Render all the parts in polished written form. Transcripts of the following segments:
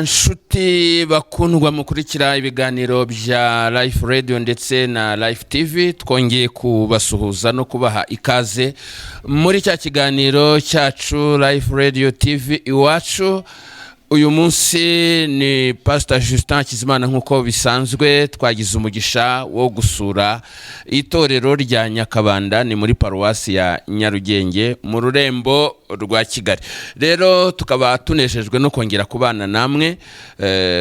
Nshuti bakundwa mukurikira ibiganiro bya Life Radio ndetse na Life TV, twongeye kubasuhuza no kubaha ikaze muri cya kiganiro cyacu Life Radio TV Iwacu. Uyu munsi ni Pastor Justin Hakizimana. Nk'uko bisanzwe, twagize umugisha wo gusura itorero rya Nyakabanda, ni muri Paruwasi ya Nyarugenge mu rurembo rwa Kigali. Rero tukaba tunejejwe no kongera kubana namwe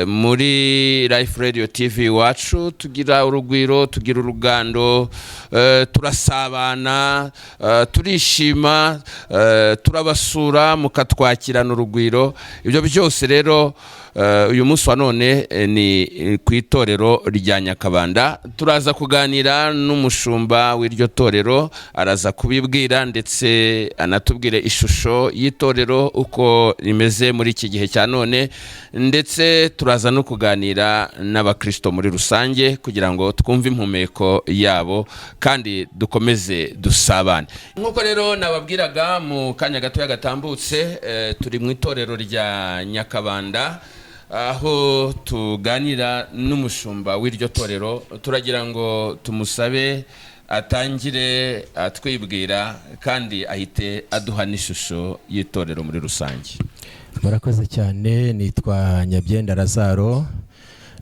muri Life Radio TV Iwacu. Tugira urugwiro, tugira urugando, turasabana, turishima, turabasura mukatwakirana urugwiro. Ibyo byose rero, uyu munsi wa none ni ku itorero rya Nyakabanda. Turaza kuganira n'umushumba w'iryo torero, araza kubibwira ndetse anatubwire ishusho y'itorero uko rimeze muri iki gihe cya none, ndetse turaza no kuganira n'abakristo muri rusange kugira ngo twumve impumeko yabo kandi dukomeze dusabane. Nk'uko rero nababwiraga mu kanya gatoya gatambutse, turi mu itorero rya Nyakabanda aho tuganira n'umushumba w'iryo torero. Turagira ngo tumusabe atangire atwibwira kandi ahite aduha n'ishusho y'itorero muri rusange. Murakoze cyane. Nitwa Nyabyenda Lazaro,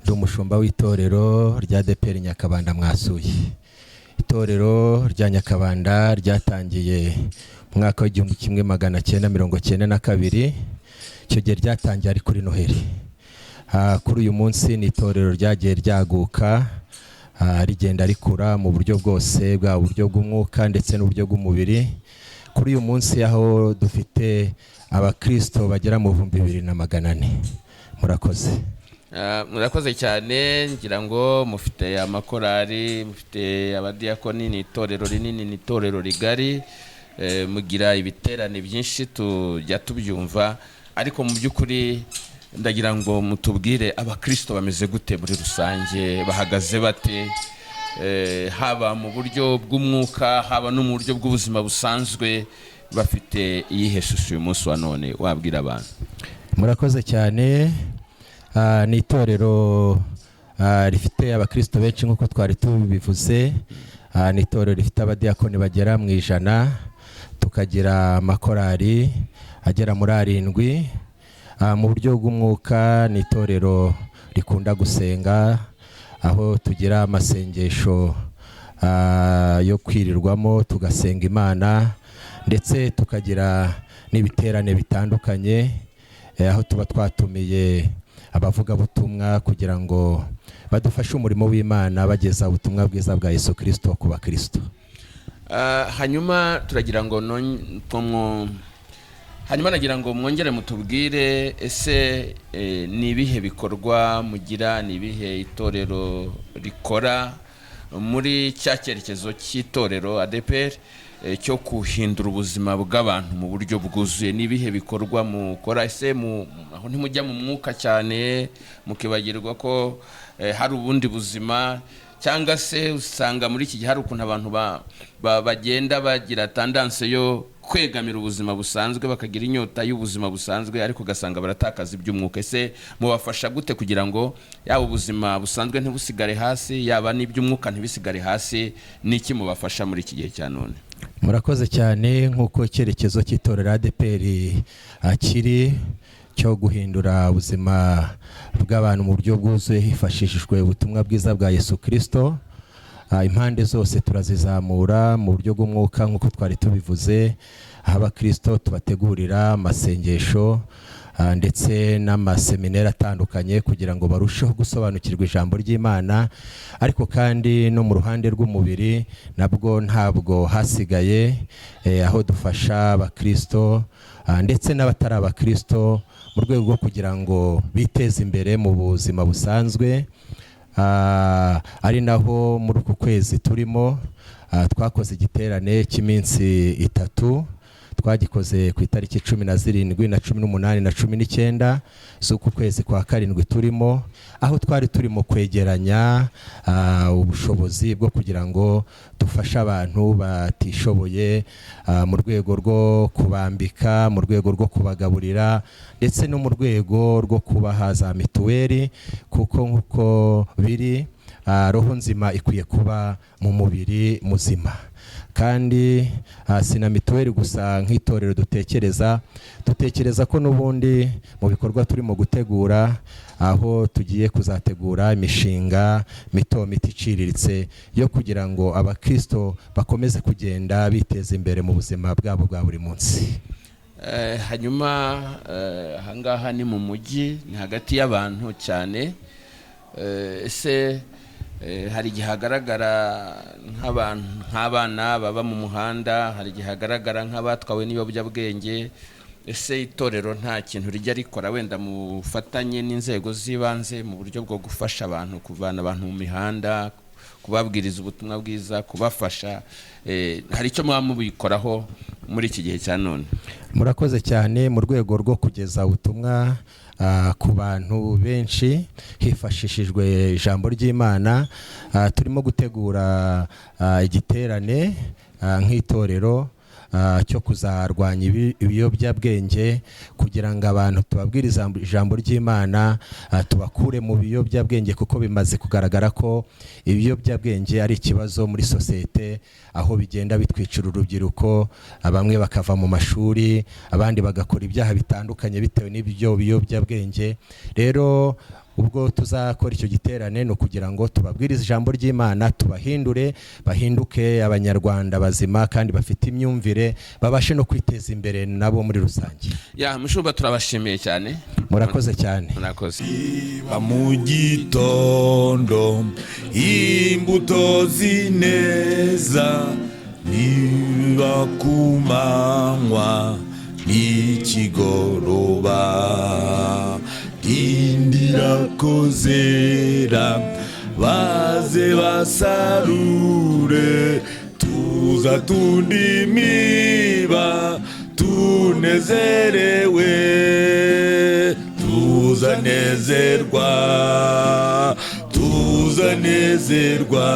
ndi umushumba w'itorero rya ADEPR Nyakabanda mwasuye. Itorero rya Nyakabanda ryatangiye mu mwaka wa 1992. Icyo gihe ryatangiye ari kuri Noheli. Kuri uyu munsi ni itorero ryagiye ryaguka, rigenda rikura mu buryo bwose, bwaba uburyo bw'umwuka ndetse n'uburyo bw'umubiri. Kuri uyu munsi aho dufite abakristo bagera mu 2400. Murakoze. Murakoze cyane. Ngira ngo mufite amakorari, mufite abadiyakoni, ni itorero rinini, ni itorero rigari, mugira ibiterane byinshi, tujya tubyumva. Ariko mu by'ukuri ndagira ngo mutubwire, abakristo bameze gute muri rusange, bahagaze bate, haba mu buryo bw'umwuka, haba no mu buryo bw'ubuzima busanzwe, bafite iyihe shusho uyu munsi wa none wabwira abantu? Murakoze cyane. Ni itorero rifite abakristo benshi nk'uko twari tubivuze. Ni itorero rifite abadiyakoni bagera mu 100, tukagira amakorari agera muri arindwi. Mu buryo bw'umwuka ni itorero rikunda gusenga, aho tugira amasengesho yo kwirirwamo tugasenga Imana, ndetse tukagira n'ibiterane bitandukanye, aho tuba twatumiye abavugabutumwa kugira ngo badufashe umurimo w'Imana, bageza ubutumwa bwiza bwa Yesu Kirisito ku bakristo. Hanyuma turagira ngo hanyuma nagira ngo mwongere mutubwire, ese ni ibihe bikorwa mugira, ni ibihe itorero rikora muri cya cyerekezo cy'itorero ADEPR cyo guhindura ubuzima bw'abantu mu buryo bwuzuye? Ni ibihe bikorwa mukora? Ese aho ntimujya mu mwuka cyane mukibagirwa ko hari ubundi buzima? Cyangwa se usanga muri iki gihe hari ukuntu abantu bagenda bagira tendance yo kwegamira ubuzima busanzwe, bakagira inyota y'ubuzima busanzwe, ariko ugasanga baratakaza iby'umwuka? Ese mubafasha gute kugira ngo yaba ubuzima busanzwe ntibusigare hasi, yaba n'iby'umwuka ntibisigare hasi? Niki mubafasha muri iki gihe cya none? Murakoze cyane. Nk'uko icyerekezo cy'itorero ADEPR kiri cyo guhindura ubuzima bw'abantu mu buryo bwuzuye hifashishijwe ubutumwa bwiza bwa Yesu Kirisito, impande zose turazizamura mu buryo bw'umwuka nk'uko twari tubivuze, aho abakristo tubategurira amasengesho ndetse n'amaseminari atandukanye kugira ngo barusheho gusobanukirwa ijambo ry'Imana. Ariko kandi no mu ruhande rw'umubiri nabwo ntabwo hasigaye, aho dufasha abakristo ndetse n'abatari abakristo mu rwego rwo kugira ngo biteze imbere mu buzima busanzwe. Ari naho muri uku kwezi turimo twakoze igiterane cy'iminsi 3. Twagikoze ku itariki 17 na 18 na 19 z'uku kwezi kwa karindwi turimo, aho twari turimo kwegeranya ubushobozi bwo kugira ngo dufashe abantu batishoboye, mu rwego rwo kubambika, mu rwego rwo kubagaburira, ndetse no mu rwego rwo kubaha za mituweli, kuko nk'uko biri, roho nzima ikwiye kuba mu mubiri muzima. Kandi si na mituweli gusa, nk'itorero dutekereza ko n'ubundi mu bikorwa turimo gutegura, aho tugiye kuzategura imishinga mito mito iciriritse yo kugira ngo abakristo bakomeze kugenda biteza imbere mu buzima bwabo bwa buri munsi. Hanyuma ahangaha ni mu mujyi, ni hagati y'abantu cyane. Ese hari igihe hagaragara nk'abantu, nk'abana baba mu muhanda, hari igihe hagaragara nk'abatwawe n'ibiyobyabwenge. Ese itorero nta kintu rijya rikora, wenda mu bufatanye n'inzego z'ibanze, mu buryo bwo gufasha abantu, kuvana abantu mu mihanda, kubabwiriza ubutumwa bwiza, kubafasha? Hari icyo muba mubikoraho muri iki gihe cya none? Murakoze cyane. Mu rwego rwo kugeza ubutumwa ku bantu benshi hifashishijwe ijambo ry'Imana, turimo gutegura igiterane nk'itorero cyo kuzarwanya ibiyobyabwenge, kugira ngo abantu tubabwire ijambo ry'Imana, tubakure mu biyobyabwenge, kuko bimaze kugaragara ko ibiyobyabwenge ari ikibazo muri sosiyete, aho bigenda bitwicira urubyiruko, bamwe bakava mu mashuri, abandi bagakora ibyaha bitandukanye bitewe n'ibyo biyobyabwenge. Rero ubwo tuzakora icyo giterane ni ukugira ngo tubabwirize ijambo ry'Imana, tubahindure, bahinduke Abanyarwanda bazima kandi bafite imyumvire, babashe no kwiteza imbere nabo muri rusange. Ya, mushumba, turabashimiye cyane. Murakoze cyane. Murakoze. Ba mu gitondo imbuto z'ineza, niba ku manywa n'ikigoroba, rindira ko zera, baze basarure, tuza tundi miba tunezerewe, tuzanezerwa, tuzanezerwa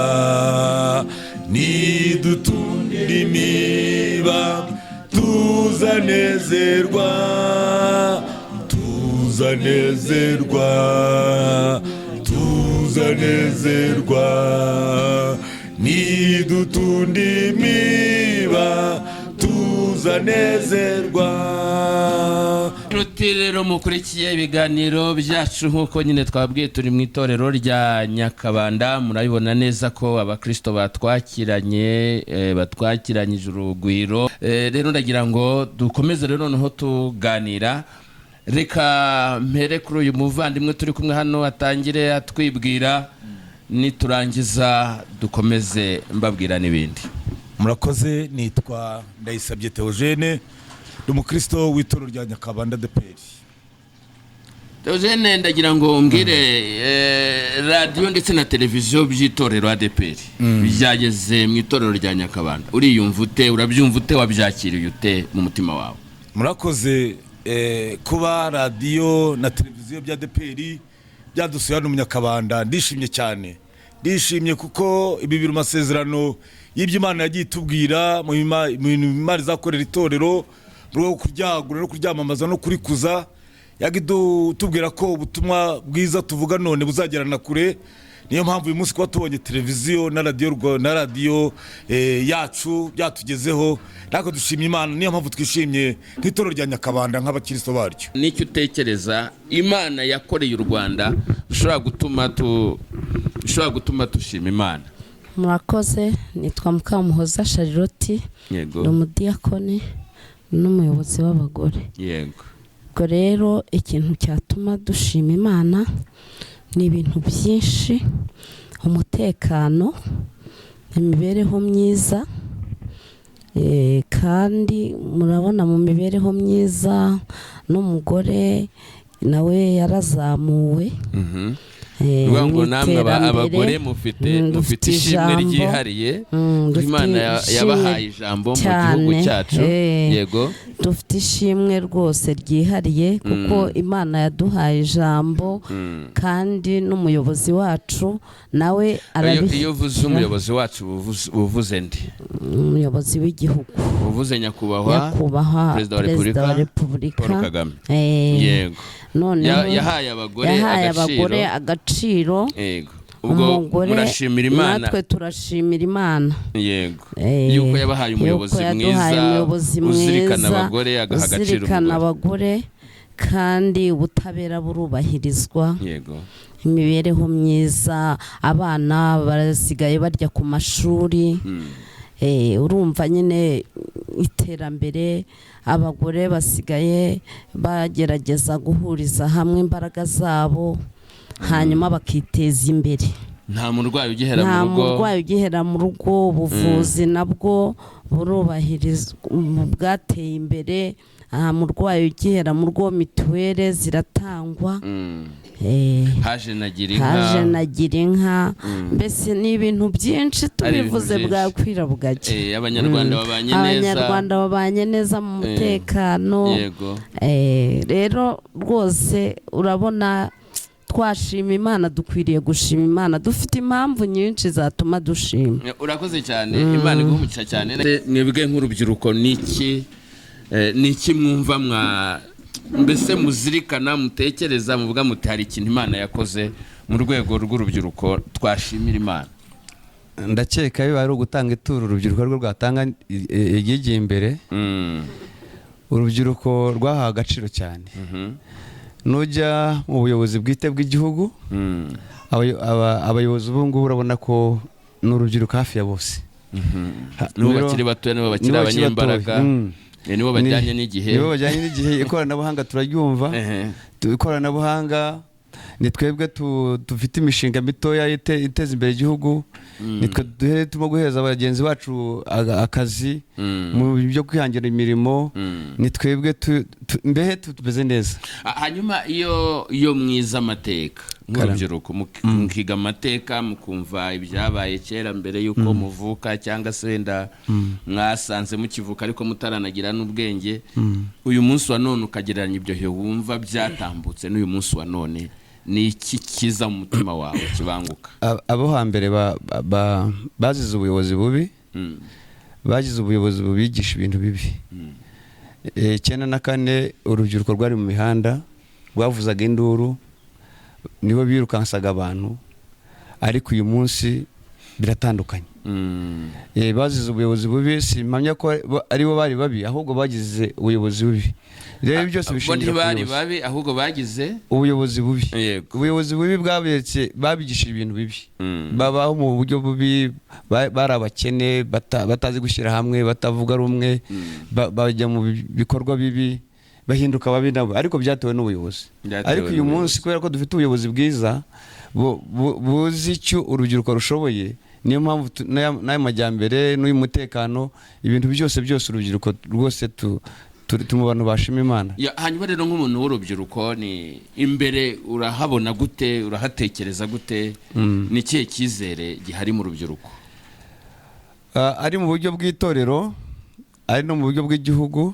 nidutunda imiba, tuzanezerwa, tuzanezerwa, tuzanezerwa nidutunda imiba, tuzanezerwa. Inshuti rero mukurikiye ibiganiro byacu, nk'uko nyine twabwiye, turi mu itorero rya Nyakabanda. Murabibona neza ko abakristo batwakiranye, batwakiranyije urugwiro. Rero ndagira ngo dukomeze rero noneho tuganira. Reka mpere kuri uyu muvandimwe turi kumwe hano, atangire atwibwira, niturangiza dukomeze mbabwira n'ibindi. Murakoze. Nitwa Ndayisabye Theogene, ni umukristo w'itorero rya Nyakabanda ADEPR. Theogene, ndagira ngo umbwire, radiyo ndetse na televiziyo by'itorero ADEPR byageze mu itorero rya Nyakabanda. Uriyumva ute? Urabyumva ute? Wabyakiriye ute mu mutima wawe? Murakoze. Kuba radiyo na televiziyo bya ADEPR byadusuye hano mu Nyakabanda, ndishimye cyane. Ndishimye kuko ibi biri mu masezerano y'ibyo Imana yagiye itubwira, mu bintu Imana izakorera itorero, mu rwego rwo kuryagura no kuryamamaza no kurikuza. Yagiye itubwira ko ubutumwa bwiza tuvuga none buzagerana kure. Niyo mpamvu uyu munsi kuba tubonye televiziyo na radiyo na radiyo yacu byatugezeho, natwe dushimye Imana. Niyo mpamvu twishimye nk'itorero rya Nyakabanda, nk'abakristo baryo. N'icyo utekereza Imana yakoreye u Rwanda bishobora gutuma dushima Imana? Murakoze. Nitwa Mukamuhoza Charlotte. Ni umudiyakoni n'umuyobozi w'abagore. Ubwo rero ikintu cyatuma dushima Imana ni ibintu byinshi: umutekano, imibereho myiza. Kandi murabona mu mibereho myiza n'umugore nawe yarazamuwe. Bivuga ngo mu namwe iterambere, abagore mufite mufite dufite ishimwe ijambo. ryihariye. Dufite Imana ishimwe yabahaye ijambo mu cyane. gihugu cyacu. Yego. Dufite ishimwe rwose ryihariye kuko Imana yaduhaye ijambo, kandi n'umuyobozi wacu nawe Iyo arabishyira. uvuze umuyobozi wacu, uba uvuze ndi? Umuyobozi w'igihugu. Uvuze nyakubahwa Nyakubahwa Perezida wa Perezida wa Repubulika Repubulika Paul Kagame. Yego. Noneho Yahaye abagore yahaye abagore agaciro. agaciro. Yego, ubwo Umugore, murashimira Imana. Natwe turashimira Imana. Yego, yuko yabahaye umuyobozi yuko yaduhaye mwiza umuyobozi uzirikana mwiza, abagore, agaha agaciro uzirikana umugore. Abagore, kandi ubutabera burubahirizwa. Imibereho myiza, abana basigaye barya ku mashuri. Urumva nyine iterambere, abagore basigaye bagerageza guhuriza hamwe imbaraga zabo, hanyuma bakiteza imbere. Nta murwayi ugihera Nta mu rugo. murwayi ugihera mu rugo. Ubuvuzi nabwo burubahirizwa, bwateye imbere, nta murwayi ugihera mu rugo, mituweli ziratangwa. Haje na gira inka. Haje na gira inka. Mbese ni ibintu byinshi, Ari ibintu tubivuze byinshi. bwakwira bugacya. Abanyarwanda babanye neza. Abanyarwanda babanye neza mu mutekano. Rero rwose urabona twashima Imana, dukwiriye gushima Imana, dufite impamvu nyinshi zatuma dushima. Urakoze cyane, Imana iguhe umugisha cyane. Mwebwe nk'urubyiruko, niki mwumva mwa mbese muzirikana, mutekereza, muvuga muti hari ikintu Imana yakoze mu rwego rw'urubyiruko twashimira Imana? Ndakeka biba ari ugutanga ituro, urubyiruko rwo rwatanga iryigiye imbere. Urubyiruko rwahawe agaciro cyane. Nujya mu buyobozi bwite bw'igihugu, abayobozi ubu ngubu urabona ko ni urubyiruko hafi ya bose. Nibo bakiri batoya, nibo bakiri nibo bakiri abanyembaraga. batoya. Nibo bajyanye n'igihe. Nibo bajyanye n'igihe, ikoranabuhanga turaryumva. Ikoranabuhanga ni twebwe dufite imishinga mitoya iteza imbere igihugu, nitwe duhere turimo guhereza bagenzi bacu akazi mu byo kwihangira imirimo. Ni twebwe mbehe tumeze neza. Hanyuma iyo mwize amateka nk'urubyiruko, mukiga amateka, mukumva ibyabaye kera mbere y'uko muvuka, cyangwa se wenda mwasanze mukivuka ariko mutaranagira n'ubwenge, uyu munsi wa none ukagereranya ibyo bihe wumva byatambutse n'uyu munsi wa none, ni iki kiza mu mutima wawe kibanguka? Abo hambere bazize ubuyobozi bubi. Bagize ubuyobozi bubigisha ibintu bibi. 94 urubyiruko rwari mu mihanda, rwavuzaga induru, nibo birukansaga abantu, ariko uyu munsi biratandukanye. Bazize ubuyobozi bubi. Simpamya ko aribo bari babi, ahubwo bagize ubuyobozi bubi. Rero byose Bo bishingira ku ntibari buyobozi. babi, ahubwo bagize Ubuyobozi bubi. Ubuyobozi bubi bwaberetse, babigishije ibintu bibi. Babaho mu buryo bubi, bari abakene, batazi gushyira hamwe, batavuga rumwe, bajya mu bikorwa bibi, bahinduka babi nabo, ariko byatewe n'ubuyobozi. Byatewe Ariko uyu n'ubuyobozi. munsi, kubera ko dufite ubuyobozi bwiza buzi icyo urubyiruko rushoboye, niyo mpamvu n'aya majyambere n'uyu mutekano, ibintu byose byose, urubyiruko rwose turi mu bantu bashima Imana. Ya, hanyuma rero nk'umuntu w'urubyiruko, ni imbere urahabona gute? Urahatekereza gute? Ni ikihe cyizere gihari mu rubyiruko? Ari mu buryo bw'itorero, ari no mu buryo bw'igihugu,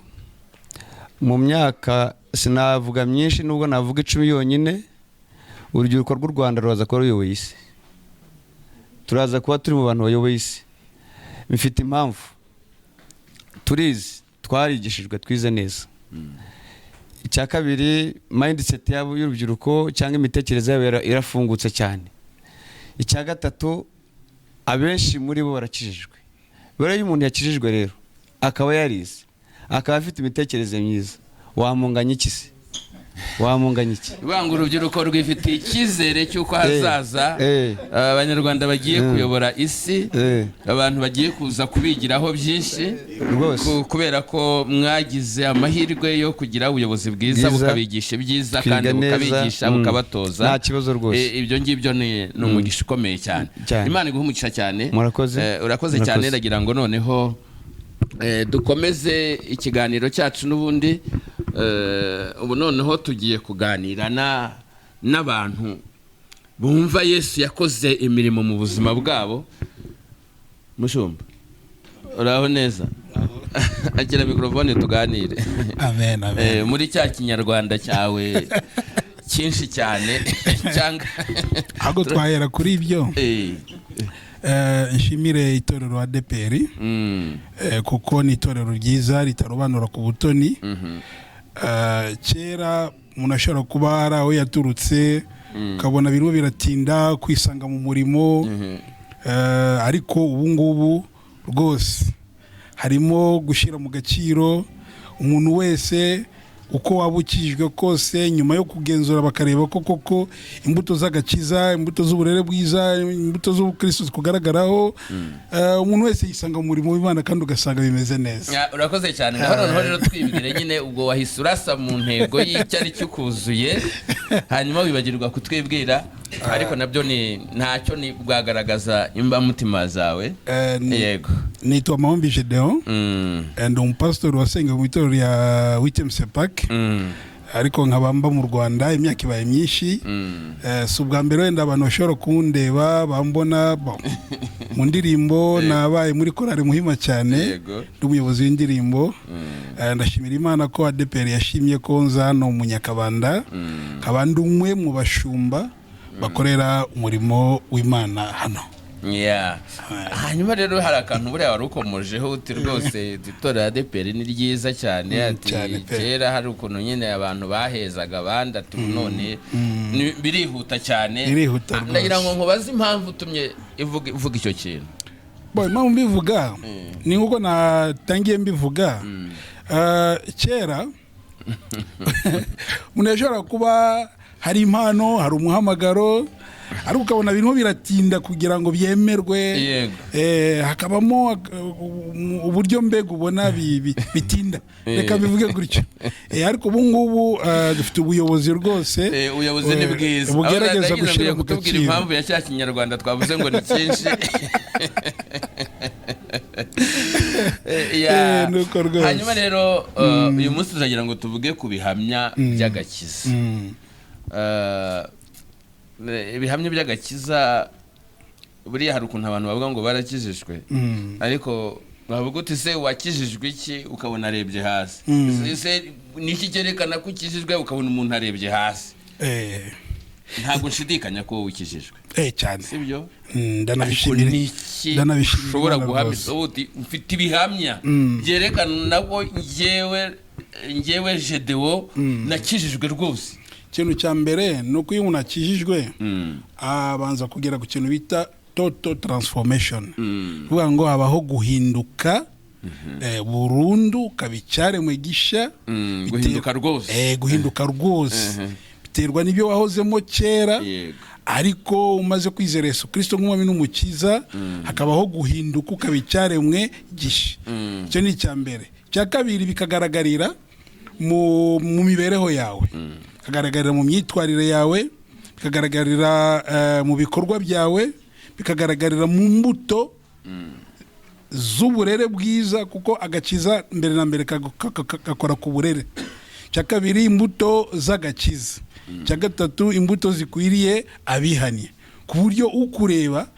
mu myaka sinavuga myinshi, nubwo navuga 10 yonyine, urubyiruko rw'u Rwanda ruraza kuba ruyoboye isi. Turaza kuba turi mu bantu bayoboye isi. Bifite impamvu: turizi, twarigishijwe, twize neza. Icya kabiri, mindset yabo y'urubyiruko cyangwa imitekerereze yabo irafungutse cyane. Icya gatatu, abenshi muri bo barakijijwe. Rero iyo umuntu yakijijwe rero, akaba yarize, akaba afite imitekerereze myiza, wamunganya iki se? Wamunganya iki? Banga urubyiruko rwifitiye icyizere cy'uko hazaza abanyarwanda bagiye kuyobora isi, abantu bagiye kuza kubigiraho byinshi. Rwose. Kubera ko mwagize amahirwe yo kugira ubuyobozi bwiza, Bwiza. bukabigisha ibyiza Twiga kandi neza. bukabigisha, bukabatoza. Nta kibazo rwose. Ibyo ngibyo ni umugisha ukomeye cyane. Cyane. Imana iguhe umugisha cyane. Murakoze. Urakoze cyane. Murakoze. Ndagira ngo noneho dukomeze ikiganiro cyacu n'ubundi. Ubu noneho tugiye kuganira n'abantu. Bumva Yesu yakoze imirimo mu buzima bwabo. Mushumba, uraho neza? Akira mikorofone tuganire. Amen, amen. Muri cya Kinyarwanda cyawe cyinshi cyane cyangwa Ahubwo twahera kuri ibyo. Nshimire itorero ADEPR, kuko ni itorero ryiza ritarobanura ku butoni. Kera umuntu ashobora kuba hari aho yaturutse, ukabona birimo biratinda kwisanga mu murimo. Ariko ubu ngubu rwose harimo gushyira mu gaciro. Umuntu wese, uko waba ukijijwe kose, nyuma yo kugenzura bakareba ko koko imbuto z'agakiza, imbuto z'uburere bwiza, imbuto z'ubukristo zikugaragaraho, umuntu wese yisanga mu murimo w'Imana kandi ugasanga bimeze neza. Ya, urakoze cyane. Ngaho noneho rero twibwire nyine. Ubwo wahise urasa mu ntego y'icyo ari cyo ukuzuye, hanyuma wibagirwa kutwibwira, ariko nabyo ni ntacyo, ni bwagaragaza imbamutima zawe. Nitwa Mahombi Gedeon. Ndi umupasitori wasengeye mu itorero rya Wittem Sepak, ariko nkaba mba mu Rwanda imyaka ibaye myinshi. Si ubwa mbere wenda abantu bashobora kundeba bambona. Bon, mu ndirimbo nabaye muri korali Muhima cyane, ndi umuyobozi w'indirimbo. Ndashimira Imana ko ADEPR yashimye ko nza hano mu Nyakabanda, nkaba ndi umwe mu bashumba bakorera umurimo w'Imana hano. Yeah. Hanyuma rero hari akantu buriya wari ukomojeho, uti rwose itorero ADEPR ni ryiza cyane, ati Cyane pe. kera hari ukuntu nyine abantu bahezaga abandi, ati ubu none birihuta cyane. Birihuta Ah, ndagira rwose. ngo nkubaze impamvu utumye ivuga icyo kintu. Bo, impamvu mbivuga ni nkuko natangiye mbivuga. Kera umuntu yashobora kuba hari impano, hari umuhamagaro, ariko ukabona birimo biratinda kugira ngo byemerwe. Hakabamo uburyo mbega ubona bitinda, reka bivuge gutyo. Ariko ubu ngubu dufite ubuyobozi rwose Ubuyobozi ni bwiza bugerageza Aho nagize gushyira ngo mu kutubwira gaciro. impamvu ya cya Kinyarwanda twavuze ngo ni cyinshi. Ya. Nuko rwose. Hanyuma rero uyu munsi tuzagira ngo tuvuge ku bihamya by'agakiza. Ibihamya by'agakiza, buriya hari ukuntu abantu bavuga ngo barakijijwe, ariko wavuga uti: "Se wakijijwe iki?" ukabona arebye hasi. Ese ni iki cyerekana ko ukijijwe? Ukabona umuntu arebye hasi. Ntabwo nshidikanya ko wowe ukijijwe. Cyane. Sibyo? Ariko Ndanabishimira, ni iki ndanabishimira ushobora Imana guhamya rwose. uti: "Mfite ibihamya byerekana ko ngewe Gedewo nakijijwe rwose"? Ikintu cya mbere ni uko iyo umuntu akijijwe abanza kugera ku kintu bita total transformation, kuvuga ngo habaho guhinduka burundu, ukaba icyaremwe gishya. Guhinduka rwose. Guhinduka rwose biterwa n'ibyo wahozemo kera, ariko umaze kwizera Yesu Kirisito nk'umwami n'umukiza, hakabaho guhinduka ukaba icyaremwe gishya. Icyo ni icya mbere. Icya kabiri, bikagaragarira mu mibereho yawe, bikagaragarira mu myitwarire yawe, bikagaragarira mu bikorwa byawe, bikagaragarira mu mbuto z'uburere bwiza, kuko agakiza mbere na mbere gakora ku burere. Icya kabiri, imbuto z'agakiza. Icya gatatu, imbuto zikwiriye abihanye, ku buryo ukureba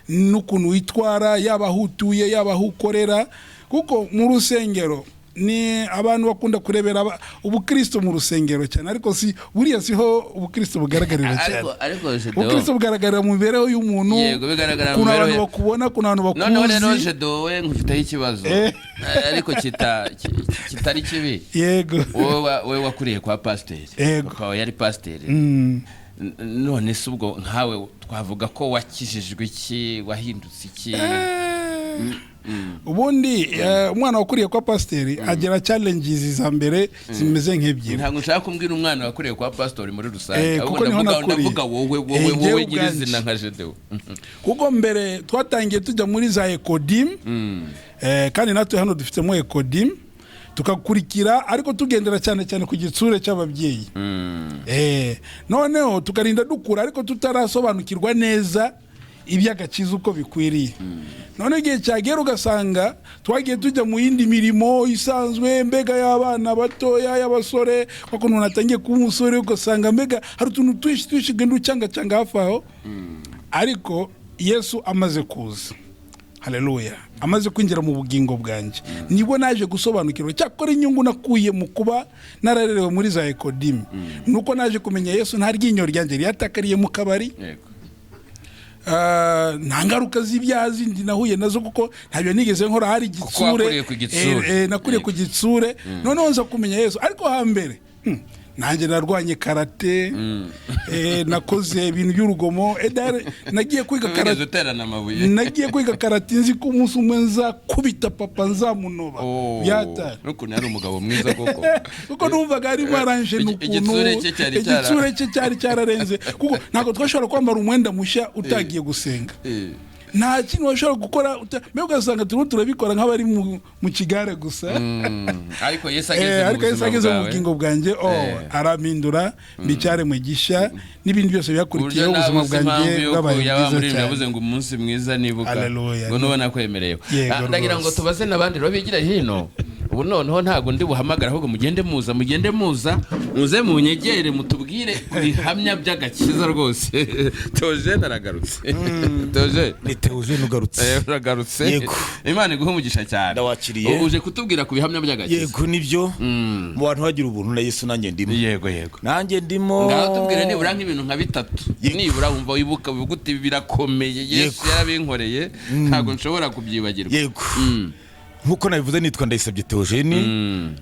n'ukuntu witwara, yaba aho utuye, yaba aho ukorera, kuko mu rusengero ni abantu bakunda kurebera ubukristo mu rusengero cyane, ariko si buriya siho ubukristo bugaragarira cyane. Ariko Gedeon, Ubukristo bugaragarira mu mibereho y'umuntu, Yego, bigaragara mu ukuntu mibereho abantu bakubona, ukuntu abantu Noneho rero bakuzi. Gedeon, we nkufiteho ikibazo. Ariko kitari kibi. Wowe wakuriye kwa pasiteri. Papa wawe yari pasiteri. None se ubwo nkawe twavuga ko wakijijwe iki, wahindutse iki? Ubundi umwana wakuriye kwa pasiteri agira challenges za mbere zimeze nk'ebyiri. Ntabwo nshaka kumbwira umwana wakuriye kwa pasitori muri rusange, ahubwo Kuko niho ndavuga nakuriye. ndavuga wowe, wowe, Njyewe wowe ubwanjye. nyirizina nka Gedeon. Kuko mbere twatangiye tujya muri za Ecodim, kandi natwe hano dufitemo Ecodim, tugakurikira ariko tugendera cyane cyane ku gitsure cy'ababyeyi. Noneho tukarinda dukura ariko tutarasobanukirwa neza. iby'agakiza uko bikwiriye. None igihe cyagera ugasanga twagiye tujya mu yindi mirimo isanzwe, mbega y'abana batoya, y'abasore, kuko umuntu atangiye kuba umusore, ugasanga mbega hari utuntu twinshi twinshi ugenda ucangacanga hafi aho. Ariko Yesu amaze kuza, haleluya, amaze kwinjira mu bugingo bwanjye, nibwo naje gusobanukirwa. Cyakora inyungu nakuye mu kuba nararerewe muri za ekodimi nuko naje kumenya Yesu, nta ryinyo ryanjye ryatakariye mu kabari. Nta ngaruka z'ibyaha zindi nahuye nazo, kuko ntabyo nigeze nkora, hari igitsure. Wakuriye ku gitsure. Nakuriye ku gitsure. Noneho nza kumenya Yesu. Ariko hambere, nanjye narwanye karate, nakoze ibintu by'urugomo. D'ailleurs, nagiye kwiga Wigeze karate, uterana amabuye? nagiye kwiga karate nzi ko umunsi umwe nzakubita papa, nzamunoba. Oh, byatari n'ukuntu yari umugabo mwiza koko. Kuko numvaga arimo aranje n'ukuntu Igitsure cye cyari igitsure cye cyari cyararenze, kuko ntabwo twashobora kwambara umwenda mushya utagiye gusenga. Nta kintu washobora gukora mbega ugasanga turimo turabikora nk'abari mu kigare gusa. Ariko Yesu ageze mu Ariko Yesu buzima ageze mu bwawe. bugingo bwanjye, oh, arampindura mbicyare mu gishya, n'ibindi byose Uburyo byakurikiyeho, nawe ubuzima uzi bwanjye impamvu yuko bwabaye yaba bwiza muri cyane. yavuze ngo umunsi mwiza nibuka Hallelujah. ngo nubona kwemerewe. Yego, Ndagira ngo rwose. tubaze n'abandi rero bigira hino. Ubu noneho ntabwo ndi buhamagara, ahubwo mugende muza, mugende muza, muze munyegere, mutubwire ku bihamya by'agakiza rwose. Teogene aragarutse. Teogene. Ni Teogene ugarutse. Uragarutse. Yego. Imana iguhe umugisha cyane. Ndawakiriye. Uje kutubwira ku bihamya by'agakiza. Yego, nibyo, mu bantu bagira ubuntu na Yesu, nanjye ndimo. Yego yego. Nanjye ndimo. Ngaho tubwire nibura nk'ibintu nka bitatu, Yego. nibura wumva wibuka, uvuga uti birakomeye, Yesu yarabinkoreye, ntabwo nshobora kubyibagirwa. Yego, nk'uko nabivuze, nitwa Ndayisabye Teogene,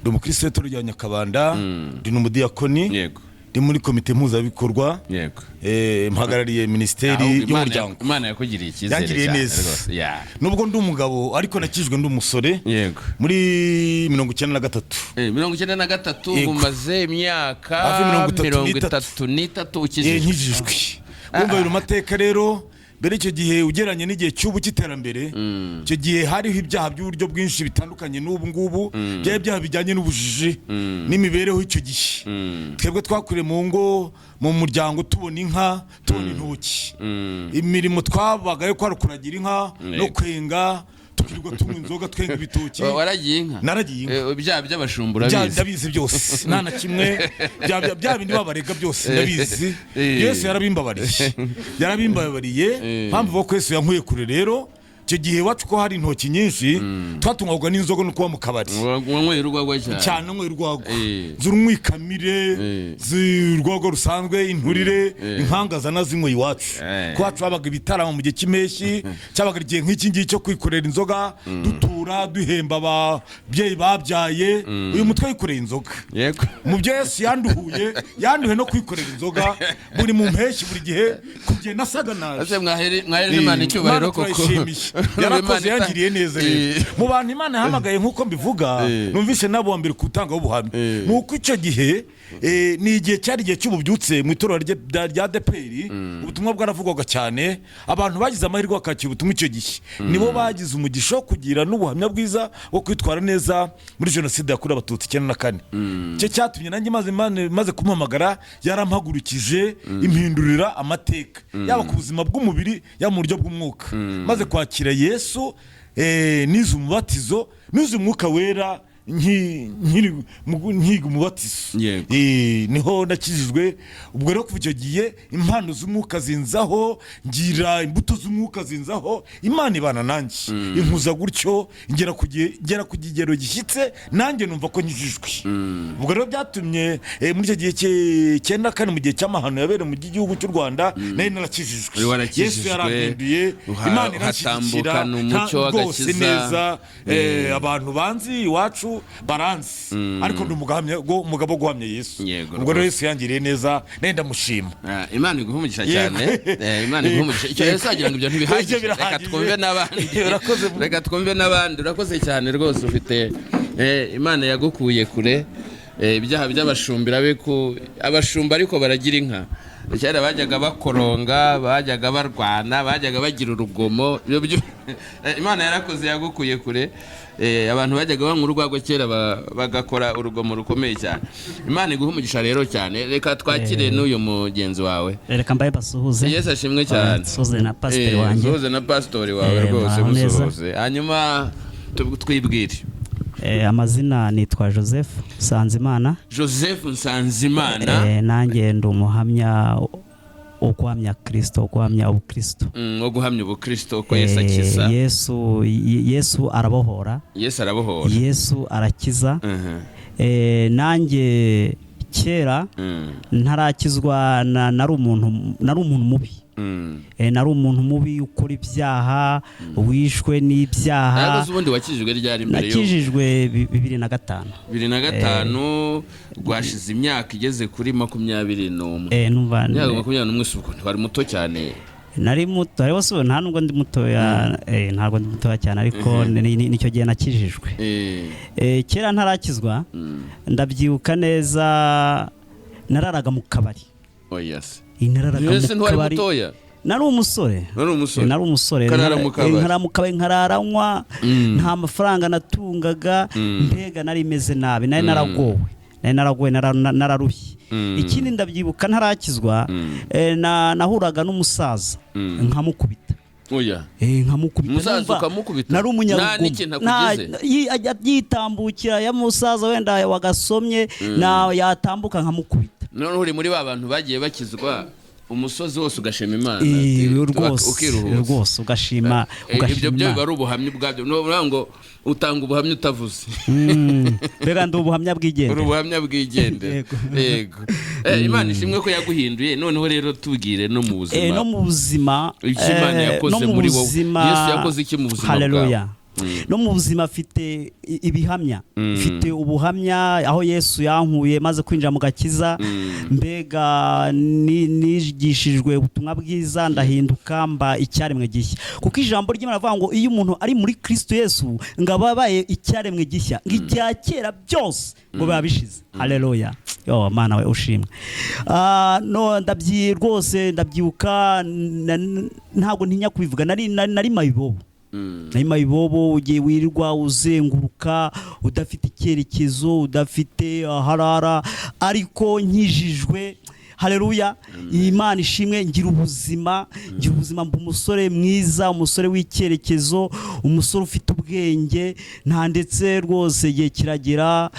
ndi umukristo w'itorero rya Nyakabanda, ndi n'umudiyakoni, ndi muri komite mpuzabikorwa, mpagarariye minisiteri Ahubwo Imana y'umuryango. Imana yakugiriye icyizere Yangiriye cyane neza. rwose. Ya. Nubwo ndi umugabo, ariko nakijwe ndi umusore muri 93. 93. Yego. Umaze imyaka Hafi 33. 33 ukijijwe. Nkijijwe. Wumva biri mu mateka rero. Mbere icyo gihe, ugereranye n'igihe cy'ubu cy'iterambere, icyo gihe hariho ibyaha by'uburyo bwinshi bitandukanye n'ubu ngubu. Byari ibyaha bijyanye n'ubujiji n'imibereho. Icyo gihe twebwe twakuriye mu ngo, mu muryango, tubona inka, tubona intoki. Imirimo twabagayo kwari kuragira inka no kwenga, tukirirwa tunywa inzoga, twenga ibitoki. Waragiye inka? Naragiye inka. Ibyaha by'abashumba urabizi? Ndabizi byose, nta na kimwe. Bya bindi babarega byose ndabizi. Yesu yarabimbabariye, yarabimbabariye. Mpamvu ko Yesu yankuye kure rero, icyo gihe iwacu ko hari intoki nyinshi, twatungwaga n'inzoga no kuba mu kabari. Wanyweye urwagwa cyane? Cyane, nyweye urwagwa, z'urumwikamire, z'urwagwa rusanzwe, inturire, inkangaza nazinyweye iwacu. Ko iwacu habaga ibitaramo mu gihe cy'impeshyi, cyabaga igihe nk'iki ngiki cyo kwikorera inzoga, dutura, duhemba ababyeyi babyaye. Uyu mutwe wikoreye inzoga. Mu byo Yesu yanduhuye, yanduhe no kwikorera inzoga buri mu mpeshyi, buri gihe ku gihe nasaga nabi. Ese mwahereje Imana icyubahiro Imana koko? turayishimiye. Yarakoze, Imana yangiriye neza rero. Mu bantu Imana yahamagaye, nk'uko mbivuga, numvise nabo wa mbere kutangaho ubuhamya, ni uko icyo gihe ni igihe cyari igihe cy'ububyutse mu itorero rya ADEPR. Ubutumwa bwaravugwaga cyane. Abantu bagize amahirwe bakakira ubutumwa icyo gihe nibo bagize umugisha wo kugira n'ubuhamya bwiza wo kwitwara neza muri Jenoside yakorewe Abatutsi 94. Icyo cyatumye nanjye maze kumuhamagara, yarampagurukije, impindurira amateka, yaba ku buzima bw'umubiri, yaba mu buryo bw'umwuka. Maze kwakira Yesu, nize umubatizo, nize Umwuka Wera nkiga umubatizo. Niho nakijijwe. Ubwo rero kuva icyo gihe impano z'umwuka zinzaho, ngira imbuto z'umwuka zinzaho, Imana ibana nanjye, inkuza gutyo, ngera ku kigero gishyitse, nanjye numva ko nkijijwe. Ubwo rero byatumye muri icyo gihe 94, mu gihe cy'amahano yabereye mu gihugu cy'u Rwanda, nari narakijijwe. Wari warakijijwe, Yesu yarampinduye, Imana iranshyigikira, uhatambukana umucyo rwose w'agakiza. neza. Abantu banzi iwacu baranzi, ariko ndi umugabo wo guhamya Yesu. Ubwo rero Rwose. Yesu yangiriye neza, nawe ndamushima. Imana iguhe umugisha cyane. Imana iguhe umugisha. Icyo Yesu agira ngo ibyo ntibihagije. Ibyo Reka birahagije. twumve n'abandi. Urakoze. Reka twumve n'abandi. Urakoze cyane rwose, ufite Imana yagukuye kure. Ibyaha by'abashumba irabe ku abashumba, ariko baragira inka. Kera bajyaga bakoronga, bajyaga barwana, bajyaga bagira urugomo. Imana yarakoze, yagukuye kure. Abantu bajyaga banywa urwagwa kera bagakora urugomo rukomeye cyane. Imana iguhe umugisha rero cyane. Reka twakire n'uyu mugenzi wawe. Reka mbaye basuhuze. Yesu ashimwe cyane. Suhuze na pasiteri wanjye. Suhuze na pasitori wawe rwose. Muraho neza. Musuhuze, hanyuma twibwire. Amazina nitwa Joseph Nsanzimana. Joseph Nsanzimana. Nanjye ndi umuhamya wo guhamya Kristo, wo guhamya ubukristo. Wo guhamya ubukristo, ko Yesu akiza. Yesu arabohora. Yesu arabohora. Yesu arakiza. Nanjye kera ntarakizwa nari umuntu mubi. Nari umuntu mubi ukora ibyaha, wishwe n'ibyaha. Ariko se ubundi wakijijwe ryari, mbere yo? Nakijijwe 2005. 2005, rwashize imyaka igeze kuri 21. Numva Imyaka 21, si ubwo ntiwari muto cyane? Nari muto, ariko si nta nubwo ndi mutoya, ntabwo ndi mutoya cyane, ariko nicyo gihe nakijijwe. Kera ntarakizwa, ndabyibuka neza, nararaga mu kabari. Oya se! Nararaga Mbese mu ntiwari kabari. mutoya? Nari umusore. Nari umusore. Nari umusore. Ukarara mu kabari. Nkarara mu kabari, nkarara nywa, nta mafaranga natungaga, mbega nari meze nabi, nari naragowe, nari naragowe, nararushye. Ikindi ndabyibuka ntarakizwa, nahuraga n'umusaza nkamukubita. Oya! Nkamukubita. Umusaza Numva ukamukubita? nari umunyarugomo. Nta n'ikintu akugize? Ajya yitambukira ya musaza wenda wagasomye na yatambuka nkamukubita. Noneho uri muri ba bantu bagiye bakizwa, umusozi wose ugashima Imana, Rwose. ukiruhutsa. Rwose ugashima, ugashima Ibyo byo biba Imana. ari ubuhamya ubwabyo. Ni ukuvuga ngo utanga ubuhamya utavuze. Mbega ndi ubuhamya Uri bwigendera. ubuhamya bwigendera. Yego. Yego. Imana ishimwe ko yaguhinduye. Noneho rero tubwire no mu buzima, No mu buzima, icyo Imana yakoze no mu muri wowe. buzima. Yesu yakoze iki mu buzima Haleluya. bwawe? No mu buzima afite ibihamya, mfite ubuhamya aho Yesu yankuye maze kwinjira mu gakiza. Mbega nigishijwe ubutumwa bwiza, ndahinduka mba icyaremwe gishya, kuko ijambo ry'Imana rivuga ngo iyo umuntu ari muri Kristo Yesu ngo aba abaye icyaremwe gishya, ngo icya kera byose ngo biba bishize. Haleluya! Yo Mana we, ushimwe. No ndabyi rwose ndabyibuka, ntabwo ntinya kubivuga, nari mayibobo. Nari mayibobo, ugiye wirirwa uzenguruka udafite icyerekezo, udafite aharara, ariko nkijijwe, haleluya, Imana ishimwe, ngira ubuzima, ngira ubuzima, mba umusore mwiza, umusore w'icyerekezo, umusore ufite ubwenge. Nta ndetse rwose igihe kiragera,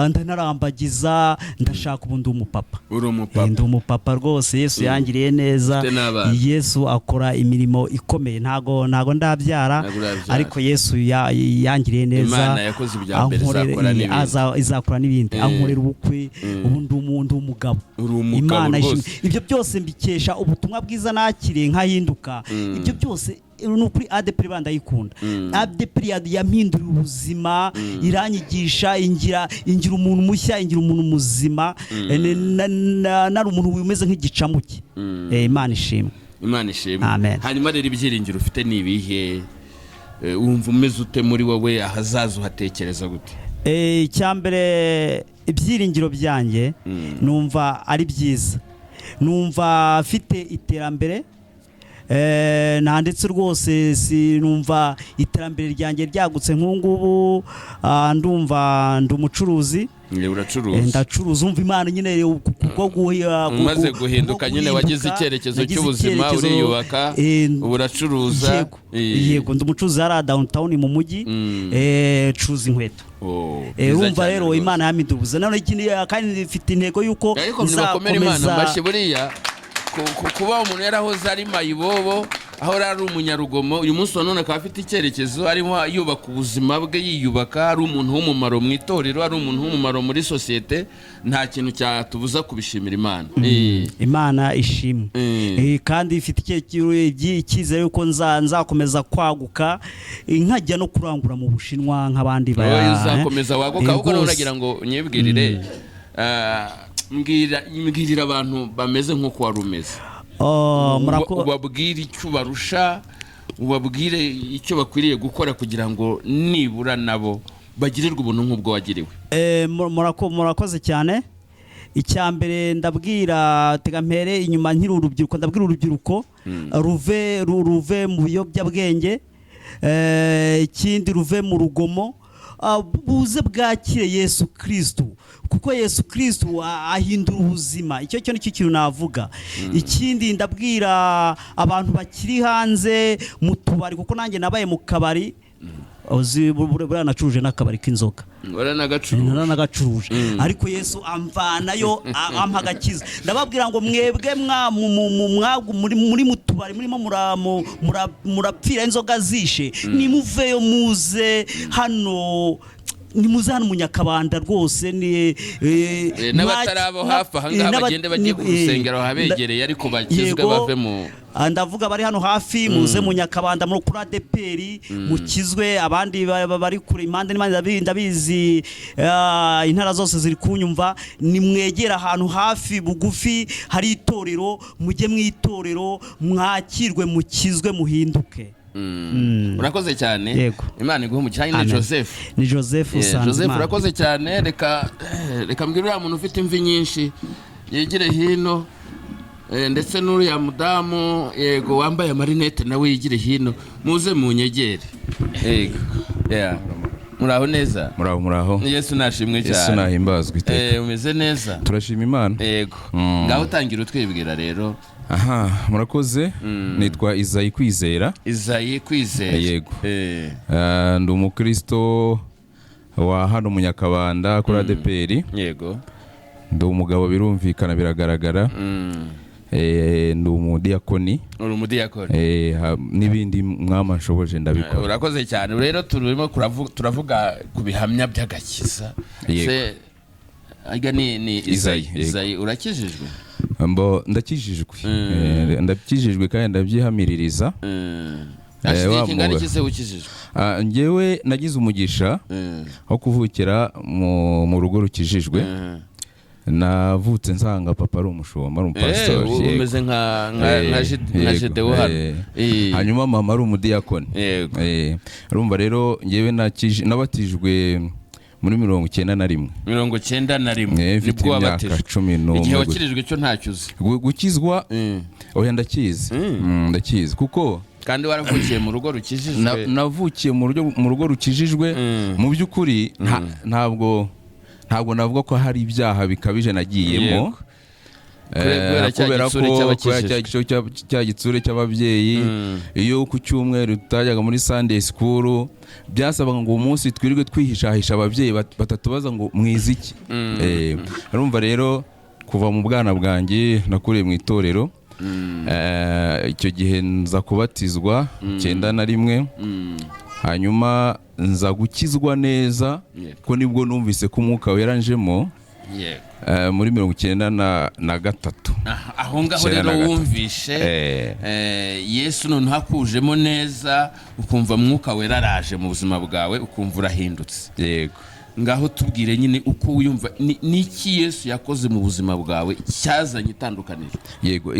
ndanarambagiza, ndashaka, ubu ndi umupapa. Uri umupapa. Ndi umupapa rwose, Yesu yangiriye neza. Ufite n'abana. Yesu akora imirimo ikomeye. Ntago ndabyara, Ntago urabyara. ariko Yesu yangiriye neza. Imana yakoze ibya mbere, izakora n'ibindi. Izakora n'ibindi. Ankorera ubukwe, ubu ndi umugabo. Uri umugabo Imana rwose. ishimwe. Ibyo byose mbikesha ubutumwa bwiza nakiriye nkahinduka. Ibyo byose ni ukuri ADEPR bandayikunda. ADEPR yampinduriye ubuzima, iranyigisha, ingira umuntu mushya, ingira umuntu muzima. Nari umuntu umeze nk'igicamuke. Imana ishimwe. Imana ishimwe. Amen. Hanyuma rero ibyiringiro ufite ni ibihe? Wumva umeze ute muri wowe? Ahazaza uhatekereza gute? Icyambere ibyiringiro byanjye numva ari byiza, numva mfite iterambere. Nta ndetse rwose si numva iterambere ryanjye ryagutse nk'ubu ngubu, ndumva ndi umucuruzi. Uracuruza. Ndacuruza, umva Imana nyine kubwo Umaze guhinduka kubwo nyine, wagize guhinduka, icyerekezo nagize cy'ubuzima, icyerekezo, uriyubaka, ubu uracuruza. Yego. Yego, ndi umucuruzi hariya downtown mu mujyi, ncuruza inkweto. Oh, byiza Urumva cyane rero rwose. Imana yampindura ubuzima. None ikindi, kandi mfite intego y'uko Ariko nibakomere Imana nzakomeza. amashyi. Buriya kuba umuntu yarahoze ari mayibobo, aho ari umunyarugomo, uyu munsi wa none akaba afite icyerekezo, arimo yubaka ubuzima bwe, yiyubaka, ari umuntu w'umumaro mu itorero, ari umuntu w'umumaro muri sosiyete, nta kintu cyatubuza kubishimira Imana. Imana ishimwe. Kandi ifite icyizere yuko nzakomeza kwaguka, nkajya no kurangura mu Bushinwa nk'abandi Wowe uzakomeza waguka. Ahubwo Rwose. nagira ngo unyibwirire, mbwirira abantu bameze nk'uko wari umeze. Oh, Ubabwire icyo ubarusha, ubabwire icyo bakwiriye gukora kugira ngo nibura nabo bagirirwe ubuntu nk'ubwo wagiriwe. Murakoze cyane. Icya mbere, ndabwira, tega mpere inyuma nkiri urubyiruko, ndabwira urubyiruko ruve mu biyobyabwenge, ikindi ruve mu rugomo, buze bwakire Yesu Kirisitu, kuko Yesu Kirisitu ahindura ubuzima. Icyo cyo nicyo kintu navuga. Ikindi, ndabwira abantu bakiri hanze mu tubari, kuko nanjye nabaye mu kabari. Uzi, buriya nacuruje n'akabari k'inzoga. Waranagacuruje? Naranagacuruje, ariko Yesu amvanayo, ampa agakiza. Ndababwira ngo mwebwe muri mu tubari murimo murapfira inzoga zishe, nimuveyo muze hano, nimuze hano mu Nyakabanda rwose ni N'abatari abo hafi aha ngaha bagende bajye ku rusengero habegereye, ariko bakizwe, Yego. bave mu Ndavuga bari hano hafi, muze mu Nyakabanda muri kuri ADEPR mukizwe. Abandi bari kure impande n'impande, ndabizi, intara zose ziri kunyumva, nimwegera ahantu hafi bugufi hari itorero, mujye mu itorero, mwakirwe, mukizwe, muhinduke. Urakoze cyane. Yego. Imana iguhe umugisha. Ni Amen. Joseph. Ni Joseph Joseph, Usanzimana. urakoze cyane. Reka mbwire uriya muntu ufite imvi nyinshi yegere hino, ndetse n'uriya mudamu, yego, wambaye amarinete nawe yigire hino, muze munyegere. Yego. Yeah. Muraho neza? Muraho, muraho. Yesu nashimwe Yesu cyane. nahimbazwe iteka. Umeze neza? Turashima Imana. Yego. Ngaho utangira utwibwira rero. Aha, murakoze. Nitwa Izayi Kwizera. Izayi Kwizera. Yego. Ndi umukristo wa hano mu Nyakabanda kuri ADEPR. Ndi umugabo, birumvikana, biragaragara. Ndi umudiyakoni. Uri umudiyakoni. N'ibindi mwama nshoboje ndabikora. Urakoze cyane. Rero turimo turavuga ku bihamya by'agakiza. Yego. Se arya ni Izayi, Izayi? yego. Izayi, urakijijwe? Mbo ndakijijwe. Ndakijijwe kandi ndabyihamiririza. Hashize Wa igihe kingana mugabo. iki se ukijijwe? Njyewe nagize umugisha wo kuvukira mu rugo rukijijwe. Navutse nsanga papa ari umushumba, ari umupasitori. Yego. Umeze nka Gedewo hano. Hanyuma mama ari umudiyakoni. Urumva rero njyewe nabatijwe muri 91. 91? Mfite Nibwo imyaka wabatijwe? 11 Igihe gusa. wakirijwe cyo ntacyo uzi? Gukizwa, oya, ndakizi. Ndakizi kuko Kandi waravukiye mu rugo rukijijwe. Navukiye mu rugo rukijijwe. Mu by'ukuri ntabwo navuga ko hari ibyaha bikabije nagiyemo. Kubera cya Kubera gitsure ko cy'abakijijwe. kubera cya gitsure cy'ababyeyi, iyo ku cyumweru tutajyaga muri Sunday school, byasabaga ngo umunsi twirirwe twihishahisha ababyeyi batatubaza ngo mwize iki. Urumva rero kuva mu bwana bwanjye nakuriye mu itorero. Icyo gihe nza kubatizwa 91, hanyuma nza gukizwa neza, ko nibwo numvise ko Umwuka Wera njemo muri 93. Aha, aho ngaho Icyenda rero na gatatu. wumvishe Yesu noneho akujemo neza, ukumva Mwuka Wera araje mu buzima bwawe, ukumva urahindutse. Yego. Ngaho tubwire nyine uko wiyumva, niki Yesu yakoze mu buzima bwawe cyazanye itandukaniro? Yego,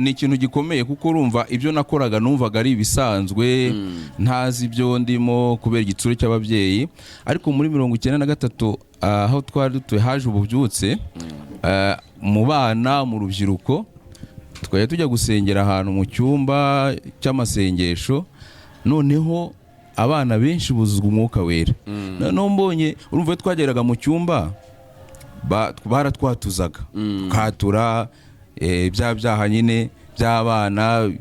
ni ikintu gikomeye, kuko urumva ibyo nakoraga numvaga ari ibisanzwe, ntazi ibyo ndimo kubera igitsure cy'ababyeyi. Ariko muri 93, aho twari dutuye haje ububyutse mu bana, mu rubyiruko. Twajya tujya gusengera ahantu mu cyumba cy'amasengesho, noneho abana benshi buzuzwa Umwuka Wera. Noneho mbonye, urumva iyo twageraga mu cyumba baratwatuzaga, tukatura bya byaha nyine by'abana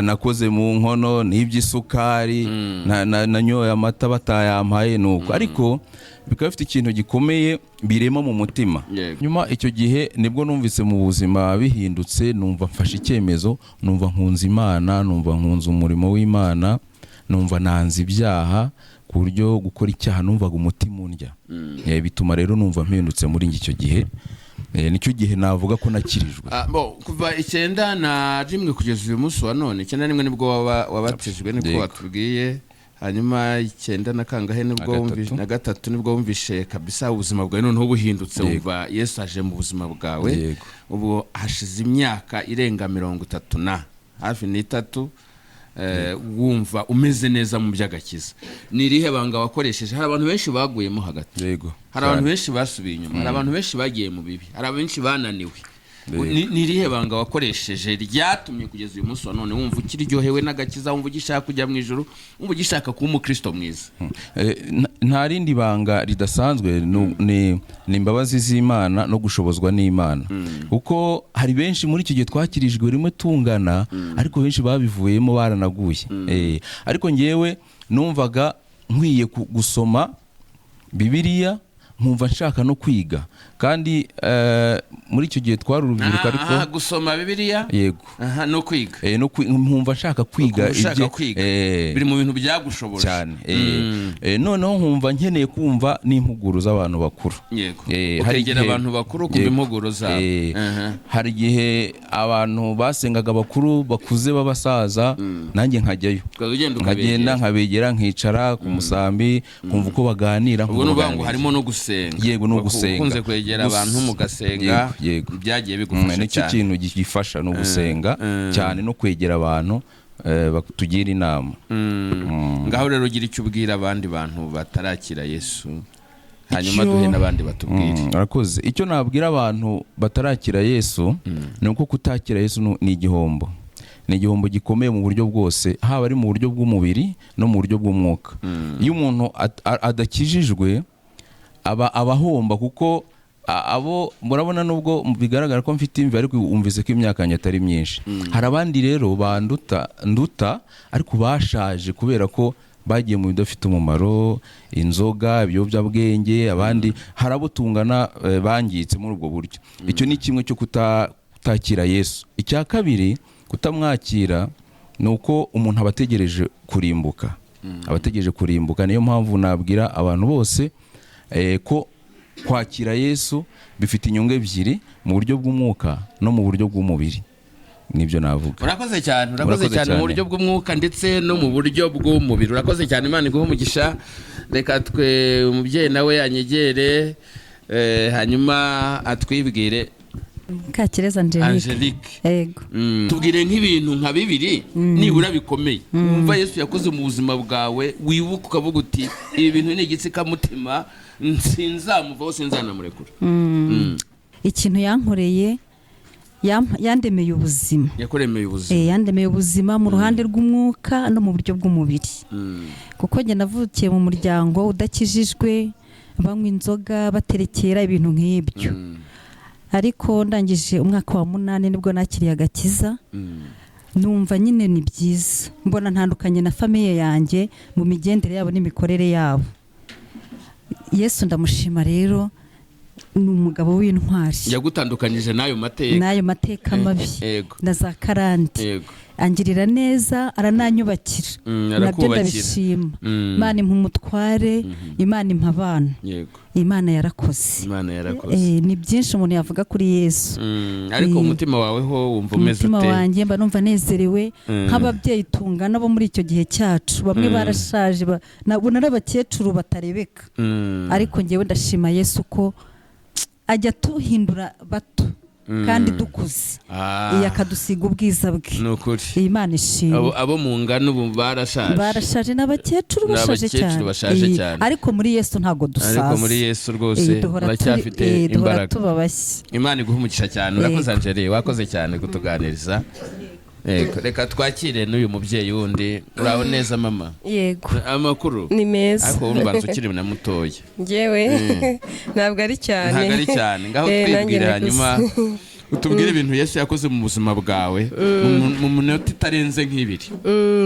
nakoze mu nkono n'iby'isukari, nanyoye amata batayampaye, nuko ariko bikaba bifite ikintu gikomeye birema mu mutima. Nyuma icyo gihe nibwo numvise mu buzima bihindutse, numva mfashe icyemezo, numva nkunze Imana, numva nkunze umurimo w'Imana, numva nanze ibyaha, ku buryo gukora icyaha numvaga umutima undya. Bituma rero numva mpindutse muri njye icyo gihe. Nicyo gihe navuga ko nakirijwe. Bo, kuva 91 kugeza uyu munsi wa none, 91 nibwo wabatijwe, niko watubwiye, hanyuma icyenda na kangahe nibwo Na gatatu. Na gatatu nibwo wumvishe kabisa ubuzima bwawe noneho buhindutse, wumva Yesu aje mu buzima bwawe. Ubu hashize imyaka irenga 30 na hafi n'itatu. Wumva umeze neza mu by'agakiza, ni irihe banga wakoresheje? Hari abantu benshi baguyemo hagati, hari abantu benshi basubiye inyuma, hari abantu benshi bagiye mu bibi, hari abantu benshi bananiwe. Ni irihe banga wakoresheje ryatumye kugeza uyu munsi wa none wumva ukiryohewe n'agakiza, wumva ugishaka kujya mu ijuru, wumva ugishaka kuba umukristo mwiza? Nta rindi banga ridasanzwe, ni imbabazi z'Imana no gushobozwa n'Imana, kuko hari benshi muri icyo gihe twakirijwe rimwe tungana, ariko benshi babivuyemo baranaguye. Ariko ngewe numvaga nkwiye gusoma Bibiliya, nkumva nshaka no kwiga, kandi muri icyo gihe twari urubyiruko, ariko Gusoma Bibiliya? Yego. Aha, no kwiga? No nkumva nshaka kwiga. Ukumva ushaka kwiga. Biri mu bintu byagushoboje. Cyane. Noneho nkumva nkeneye kumva n'impuguro z'abantu bakuru. Hari Ukegera abantu bakuru, ukumva impuguro zabo. Hari igihe abantu basengaga bakuru bakuze b'abasaza, nanjye nkajyayo. Ukaza ugenda nkagenda ukabegera. Nkabegera, nkicara ku musambi, nkumva uko baganira, Ubwo nkumva ni ukuvuga ngo baganira. harimo no gusenga. Yego, no gusenga. Ukunze kwegera abantu mugasenga? Yego. Byagiye bigufasha Nicyo cyane. kintu gifasha, ni ugusenga cyane no kwegera abantu batugira inama. Ngaho rero ugira icyo ubwira abandi bantu batarakira Yesu, hanyuma duhe n'abandi batubwire. Urakoze. Icyo nabwira abantu batarakira Yesu ni uko kutakira Yesu ni igihombo, ni igihombo gikomeye mu buryo bwose, haba ari mu buryo bw'umubiri no mu buryo bw'umwuka. Iyo umuntu adakijijwe aba ahomba, kuko abo murabona, nubwo bigaragara ko mfite imvi, ariko wumvise ko imyaka yanjye atari myinshi, hari abandi rero banduta nduta ariko bashaje kubera ko bagiye mu bidafite umumaro, inzoga, ibiyobyabwenge. Abandi hari abo tungana bangiritse muri ubwo buryo. Icyo ni kimwe cyo kutakira Yesu. Icya kabiri, kutamwakira ni uko umuntu aba ategereje kurimbuka, aba ategereje kurimbuka. Niyo mpamvu nabwira abantu bose ko kwakira Yesu bifite inyungu ebyiri, mu buryo bw'umwuka no mu buryo bw'umubiri. Nibyo navuga. Urakoze cyane, urakoze Urakoze cyane, mu cyane. buryo bw'umwuka ndetse no mu buryo bw'umubiri. Urakoze cyane, Imana iguhe umugisha. Reka twe umubyeyi nawe yanyegere, hanyuma atwibwire. Kakireza Angelique. Angelique. Yego. Tubwire nk'ibintu nka bibiri nibura bikomeye wumva Yesu yakoze mu buzima bwawe, wibuka ukavuga uti: "Ibi bintu ni igitsikamutima, sinzamuvaho, sinzanamurekura." Ikintu yankoreye, yandemeye ubuzima. Yakuremeye ubuzima. Yandemeye ubuzima mu ruhande rw'umwuka no mu buryo bw'umubiri, kuko njye navukiye mu muryango udakijijwe, banywa inzoga, baterekera, ibintu nk'ibyo. Ariko ndangije umwaka wa 8 nibwo nakiriye agakiza. Numva nyine ni byiza, mbona ntandukanye na famille yanjye mu migendere yabo n'imikorere yabo. Yesu ndamushima rero, ni umugabo w'intwari. Yagutandukanyije n'ayo mateka. N'ayo mateka mabi na za karande. Angirira neza, arananyubakira. Nabyo Arakubakira. ndabishima. Imana impa umutware, Imana impa abana. Imana yarakoze. Imana yarakoze. Ni byinshi umuntu yavuga kuri Yesu. Ariko umutima wawe ho wumva umeze Umutima ute? wanjye mba numva nezerewe. Nk'ababyeyi tungana bo muri icyo gihe cyacu, bamwe barashaje, nabona ari abakecuru batarebeka. Ariko ngewe ndashima Yesu ko ajya tuhindura bato kandi dukuze. Iyi akadusiga ubwiza bwe. Ni ukuri. Iyi Imana ishimwe. Abo mu ngano ubu barashaje. Barashaje, n'abakecuru Ni bashaje abakecuru cyane. bashaje cyane. Ariko muri Yesu ntabwo dusaza. Ariko muri Yesu rwose Duhora uracyafite duhora imbaraga. tuba bashya. Imana iguhe umugisha cyane. Urakoze Angeli, wakoze cyane kutuganiriza. Yego, reka twakire n'uyu mubyeyi wundi. Uraho neza mama? Yego. Amakuru? Ni meza. Ariko wumva ukiri na mutoya. Njyewe ntabwo ari cyane. Ntabwo ari cyane. Ngaho Nanjye twibwire, ndakuze. hanyuma utubwire ibintu Yesu yakoze mu buzima bwawe mu minota itarenze nk'ibiri.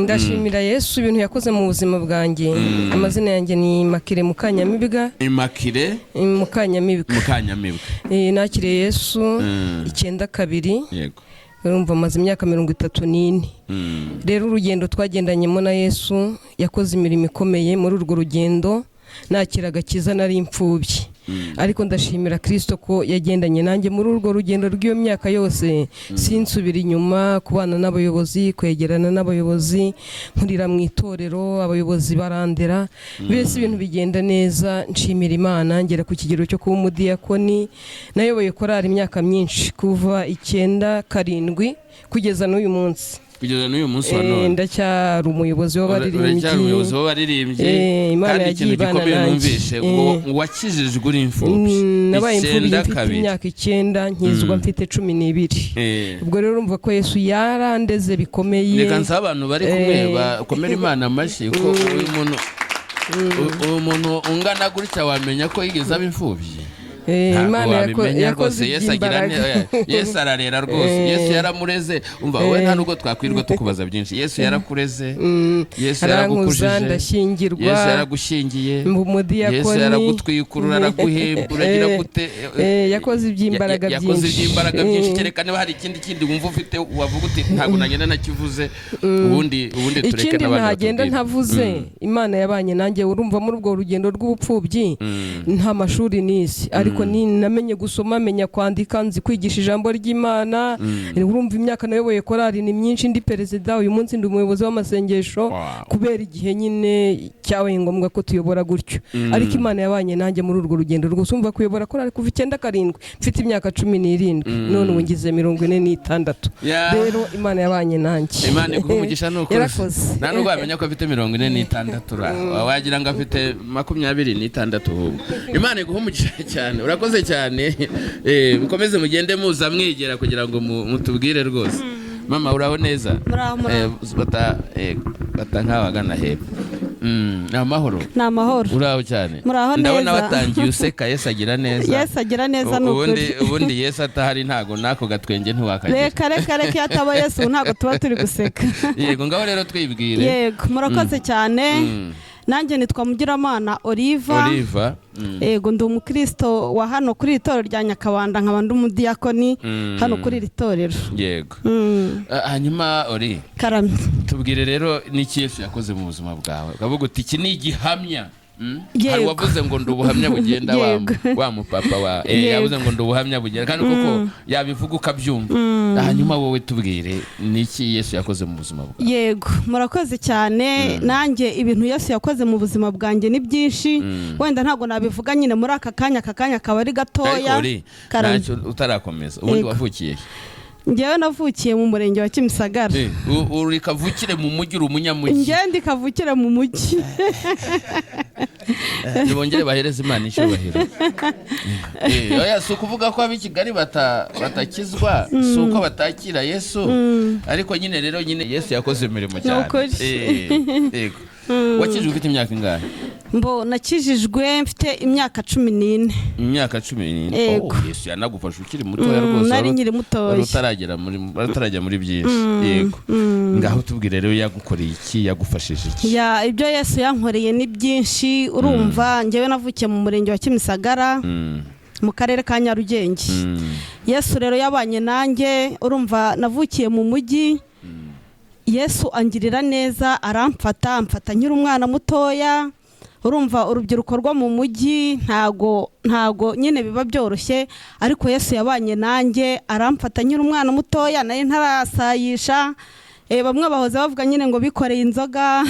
Ndashimira Yesu ibintu yakoze mu buzima bwanjye. Amazina yanjye ni Makire Mukanyamibwa. Imakire Mukanyamibwa. Mukanyamibwa. Nakiriye Yesu 92. Urumva amaze imyaka 34. Rero urugendo twagendanyemo na Yesu, yakoze imirimo ikomeye muri urwo rugendo. Nakira agakiza nari imfubyi, ariko ndashimira Kirisito ko yagendanye nanjye muri urwo rugendo rw'iyo myaka yose, sinsubira inyuma. Kubana n'abayobozi, kwegerana n'abayobozi, nkurira mu itorero, abayobozi barandera, mbese ibintu bigenda neza. Nshimira Imana, ngera ku kigero cyo kuba umudiyakoni. Nayoboye korali imyaka myinshi, kuva 97 kugeza n'uyu munsi. Kugeza n'uyu munsi wa none. Ndacyari umuyobozi w'abaririmbyi. Uracyari umuyobozi w'abaririmbyi. Imana Kandi yagiye ikintu ibana gikomeye nanjye. numvishe ngo wakijijwe uri imfubyi. Nabaye imfubyi 92. mfite imyaka 9, nkizwa mfite 12. Ubwo rero urumva ko Yesu yarandeze bikomeye. Reka nsaba abantu bari kumwe bakomere Imana amashyi, ko uyu muntu ungana gutya wamenya ko yigeze aba imfubyi. Ntabwo Imana wabimenya yakoze rwose. Yesu agira iby'imbaraga. Yesu ararera rwose. Yesu yaramureze. Umva wowe, nta nubwo twakwirwa tukubaza byinshi. Yesu yarakureze, Yesu Arankuza, yaragukujije, ndashyingirwa. Yesu yaragushyingiye, Mba umudiyakoni. Yesu yaragutwikurura, araguhemba, uragira gute? Yakoze iby'imbaraga Yakoze byinshi. iby'imbaraga byinshi. Kereka niba hari ikindi kindi wumva ufite wavuga uti ntabwo nagenda nakivuze, ubundi tureke Ikindi n'abandi ntagenda batubwire. ntavuze, Imana yabanye nanjye. Urumva muri ubwo rugendo rw'ubupfubyi nta mashuri nize, ariko namenye gusoma, menya kwandika, nzi kwigisha ijambo ry'Imana. Urumva imyaka nayoboye korali ni myinshi, ndi perezida, uyu munsi ndi umuyobozi w'amasengesho, kubera igihe nyine cyabaye ngombwa ko tuyobora gutyo. Ariko Imana yabanye nanjye muri urwo rugendo rwose. Umva, kuyobora korali kuva 97 mfite imyaka 17, none ubu ngize 46. Rero Imana yabanye nanjye. Imana iguhe umugisha, ni ukuri. Yarakoze. Nta nubwo wamenya ko afite 46 ra, wagira ngo afite 26 ahubwo. Imana iguhe umugisha cyane, urakoze cyane. Mukomeze mugende muza mwegera kugira ngo mutubwire rwose. Mama, uraho neza? Muraho, muraho. Bata nk'abagana hepfo. Ni amahoro? Ni amahoro. Uraho cyane? Muraho Ndabona neza. watangiye useka. Yesu agira neza. Yesu agira neza, ni Ubundi ukuri. ubundi Yesu atahari ntago n'ako gatwenge ntiwakagira. Reka reka reka, iyo ataba Yesu ubu ntabwo tuba turi guseka. Yego, ngaho rero twibwire. Yego, murakoze cyane. Nanjye nitwa Mugiramana Oliva. Oliva. Yego, ndi umukristo wa hano kuri iri torero rya Nyakabanda, nkaba ndi umudiyakoni hano kuri iri torero. Yego. Hanyuma Ori, Karame. tubwire rero n'iki Yesu yakoze mu buzima bwawe, ukavuga uti iki ni igihamya. Yego. Hari uwavuze ngo ndi ubuhamya bugenda, wa wa mupapa wa yavuze ngo ndi ubuhamya bugenda, kandi koko yabivuga ukabyumva. Hanyuma wowe tubwire n'iki Yesu yakoze mu buzima bwawe. Yego, murakoze cyane. Nanjye ibintu Yesu yakoze mu buzima bwanjye ni byinshi. Wenda ntabwo nabivuga nyine muri aka kanya, aka kanya kaba ari Ariko gatoya. Ori, Karame. ntacyo utarakomeza, ubundi wavukiye he? Njyewe navukiye mu murenge wa Kimisagara. Uri kavukire mu mujyi, uri umunyamujyi? Njyewe ndi kavukire mu mujyi. Ntibongere bahereze Imana icyubahiro. Oya, si ukuvuga ko ab'i Kigali batakizwa, si uko batakira Yesu, ariko nyine rero nyine Yesu yakoze imirimo cyane. Ukuri. Yego. Wakijijwe ufite imyaka ingahe? Mbo nakijijwe mfite imyaka 14. Imyaka 14. Yego. Oh, Yesu yanagufasha ukiri mutoya rwose. Nari nkiri mutoya. Wari utaragera muri byinshi. Yego, ngaho tubwire rero, yagukoreye iki, yagufashije iki? Ya, ibyo Yesu yankoreye ni byinshi. Urumva njyewe navukiye mu murenge wa Kimisagara, mu karere ka Nyarugenge. Yesu rero yabanye nanjye. Urumva navukiye mu mujyi, Yesu angirira neza, aramfata, amfata nkiri umwana mutoya. Urumva urubyiruko rwo mu mujyi ntago nyine biba byoroshye, ariko Yesu yabanye nanjye, aramfata nkiri umwana mutoya, nari ntarasayisha. Bamwe bahoze bavuga nyine ngo bikoreye inzoga,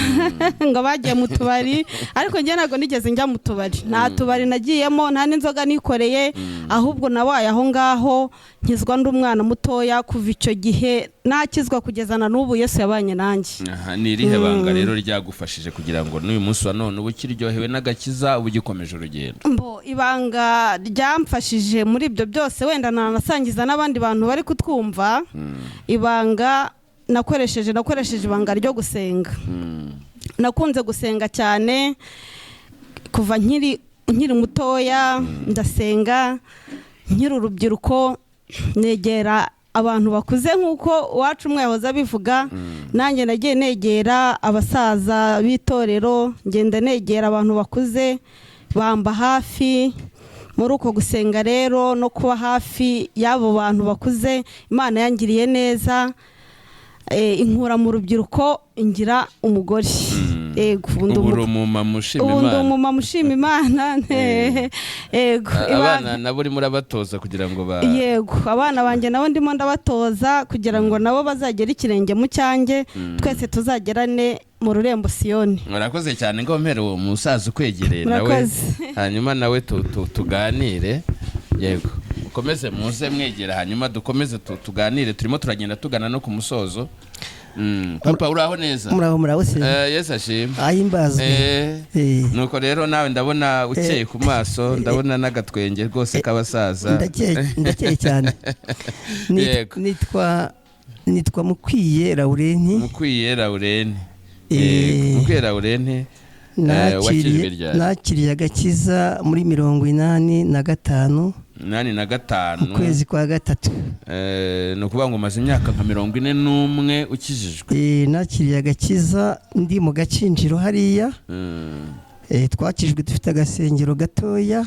ngo bagiye mu tubari, ariko njye ntabwo nigeze njya mu tubari, nta tubari nagiyemo, nta n'inzoga nikoreye. Ahubwo nabaye aho ngaho nkizwa ndi umwana mutoya. Kuva icyo gihe nakizwa kugeza na n'ubu Yesu yabanye nanjye. Aha, ni irihe banga rero ryagufashije kugira ngo n'uyu munsi wa none uba ukiryohewe n'agakiza, uba ugikomeje urugendo? Mbo ibanga ryamfashije muri ibyo byose, wenda nanasangiza n'abandi bantu bari kutwumva, ibanga nakoresheje ibanga ryo gusenga. Nakunze gusenga cyane kuva nkiri mutoya, ndasenga nkiri urubyiruko, negera abantu bakuze nk'uko uwacu umwe yahoze abivuga. Nanjye nagiye negera abasaza b'itorero, ngenda negera abantu bakuze, bamba hafi. Muri uko gusenga rero no kuba hafi y'abo bantu bakuze, Imana yangiriye neza, inkura mu rubyiruko ingira umugore. Yego, ubu ndi Ubu uri umumama ushima ubu ndi Imana. umumama ushima Imana. Yego. Abana nabo urimo urabatoza kugira ngo ba Yego, abana banjye nabo ndimo ndabatoza kugira ngo nabo bazagere ikirenge mu cyanjye, twese tuzagerane mu rurembo Siyoni. Murakoze cyane. Ngo mpere uwo musaza ukwegereye nawe, Murakoze. hanyuma nawe tuganire. Yego, mukomeze muze mwegera, hanyuma dukomeze tuganire. Turimo turagenda tugana no ku musozo. Papa, uraho neza? Muraho, muraho se. Yesu ashimwe. Ahimbazwe. Nuko rero nawe ndabona ukeye ku maso, ndabona n'agatwenge rwose k'abasaza. Ndakeye cyane. Nitwa Mukwiye Laurenti. Mukwiye Laurenti. Mukwiye Laurenti, wakijwe ryari? Nakiriye agakiza muri 85. 85. Mu kwezi kwa gatatu. Ni ukuvuga ngo umaze imyaka nka 41 ukijijwe. Nakiriye agakiza ndi mu Gakinjiro hariya. Twakijwe dufite agasengero gatoya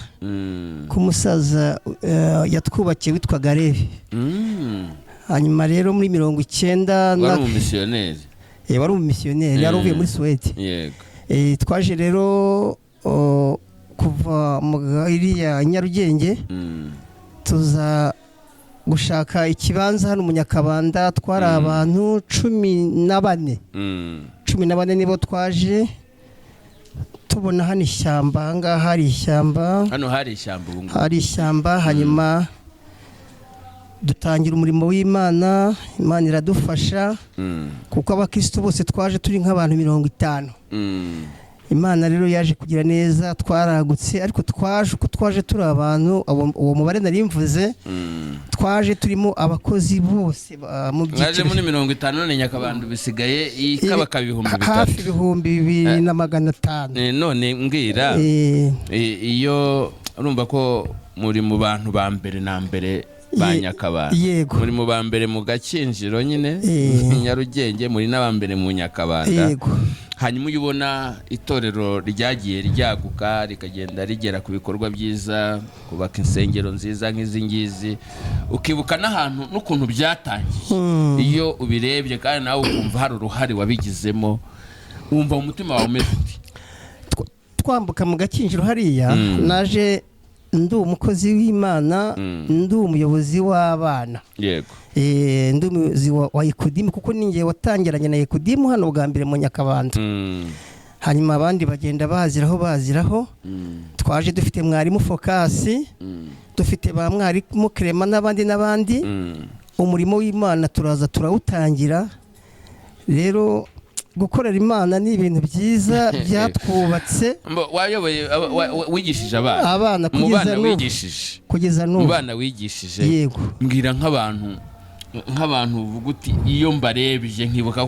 k'umusaza yatwubakiye witwa Garebi. Hanyuma rero muri 90 Wari umumisiyoneri? Wari umumisiyoneri, yari uvuye muri Suwede. Twaje rero kuva mu iriya Nyarugenge, tuza gushaka ikibanza hano mu Nyakabanda. Twari abantu 14. 14 nibo twaje tubona hano ishyamba, ahangaha hari ishyamba. Hano hari ishyamba ubu ngubu. Hari ishyamba. Hanyuma dutangira umurimo w'Imana, Imana iradufasha, kuko abakristo bose twaje turi nk'abantu 50. Imana rero yaje kugira neza, twaragutse, ariko twaje uko twaje turi abantu uwo mubare nari mvuze, twaje turimo abakozi bose mu Mwaje byiciro. muri 50, none Nyakabanda bisigaye ikabaka ibihumbi Hafi bitatu. 2500. None mbwira, iyo urumva ko muri mu bantu ba mbere na mbere ba Nyakabanda, Yego. muri mu ba mbere mu Gakinjiro nyine, Nyarugenge, muri n'aba mbere mu Nyakabanda. Yego. Hanyuma iyo ubona itorero ryagiye ryaguka, rikagenda rigera ku bikorwa byiza, kubaka insengero nziza nk'izi ngizi, ukibuka n'ahantu n'ukuntu byatangiye, iyo ubirebye kandi nawe ukumva hari uruhare wabigizemo, wumva mu mutima wawe umeze ute? Twambuka mu Gakinjiro hariya, naje ndi umukozi w'Imana, ndi umuyobozi w'abana. Ndi umuyobozi wa Ekudimu, kuko ninjye watangiranye na Ekudimu hano bwa mbere mu Nyakabanda. Hanyuma abandi bagenda baziraho. Twaje dufite mwarimu Fokasi, dufite ba mwarimu Clement n'abandi n'abandi. Umurimo w'Imana turaza turawutangira. Rero gukorera Imana ni ibintu byiza byatwubatse. Wayoboye, wigishije abana. Abana Mu kugeza bana n'ubu. wigishije. Kugeza n'ubu. Mu bana wigishije. Yego. Mbwira nk'abantu uvuga uti iyo mbarebye nkibuka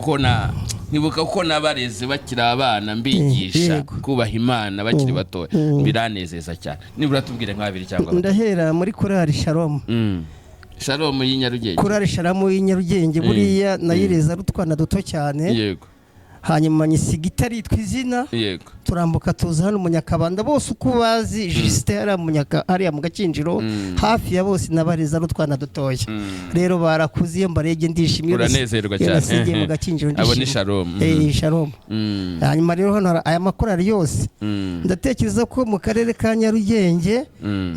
ko nabareze bakiri abana, mbigisha kubaha Imana bakiri batoya, biranezeza cyane. Nibura tubwire nka babiri cyangwa batatu. Ndahera muri korali Shalom. Shalom y'i Nyarugenge. Korali Shalom y'i Nyarugenge, buriya nayireze ari utwana duto cyane. Hanyuma nyisiga itaritwa izina. Turambuka tuza hano mu Nyakabanda, bose uko bazi Justin hariya mu Gakinjiro, hafi ya bose nabareze ari utwana dutoya. Rero barakuze, iyo mbarebye ndishimye. Uranezerwa Iyo cyane. nasigiye mu Gakinjiro Abo ni ndishimye. Shalom. Shalom. Hanyuma rero hano hari aya makorali yose. Ndatekereza ko mu karere ka Nyarugenge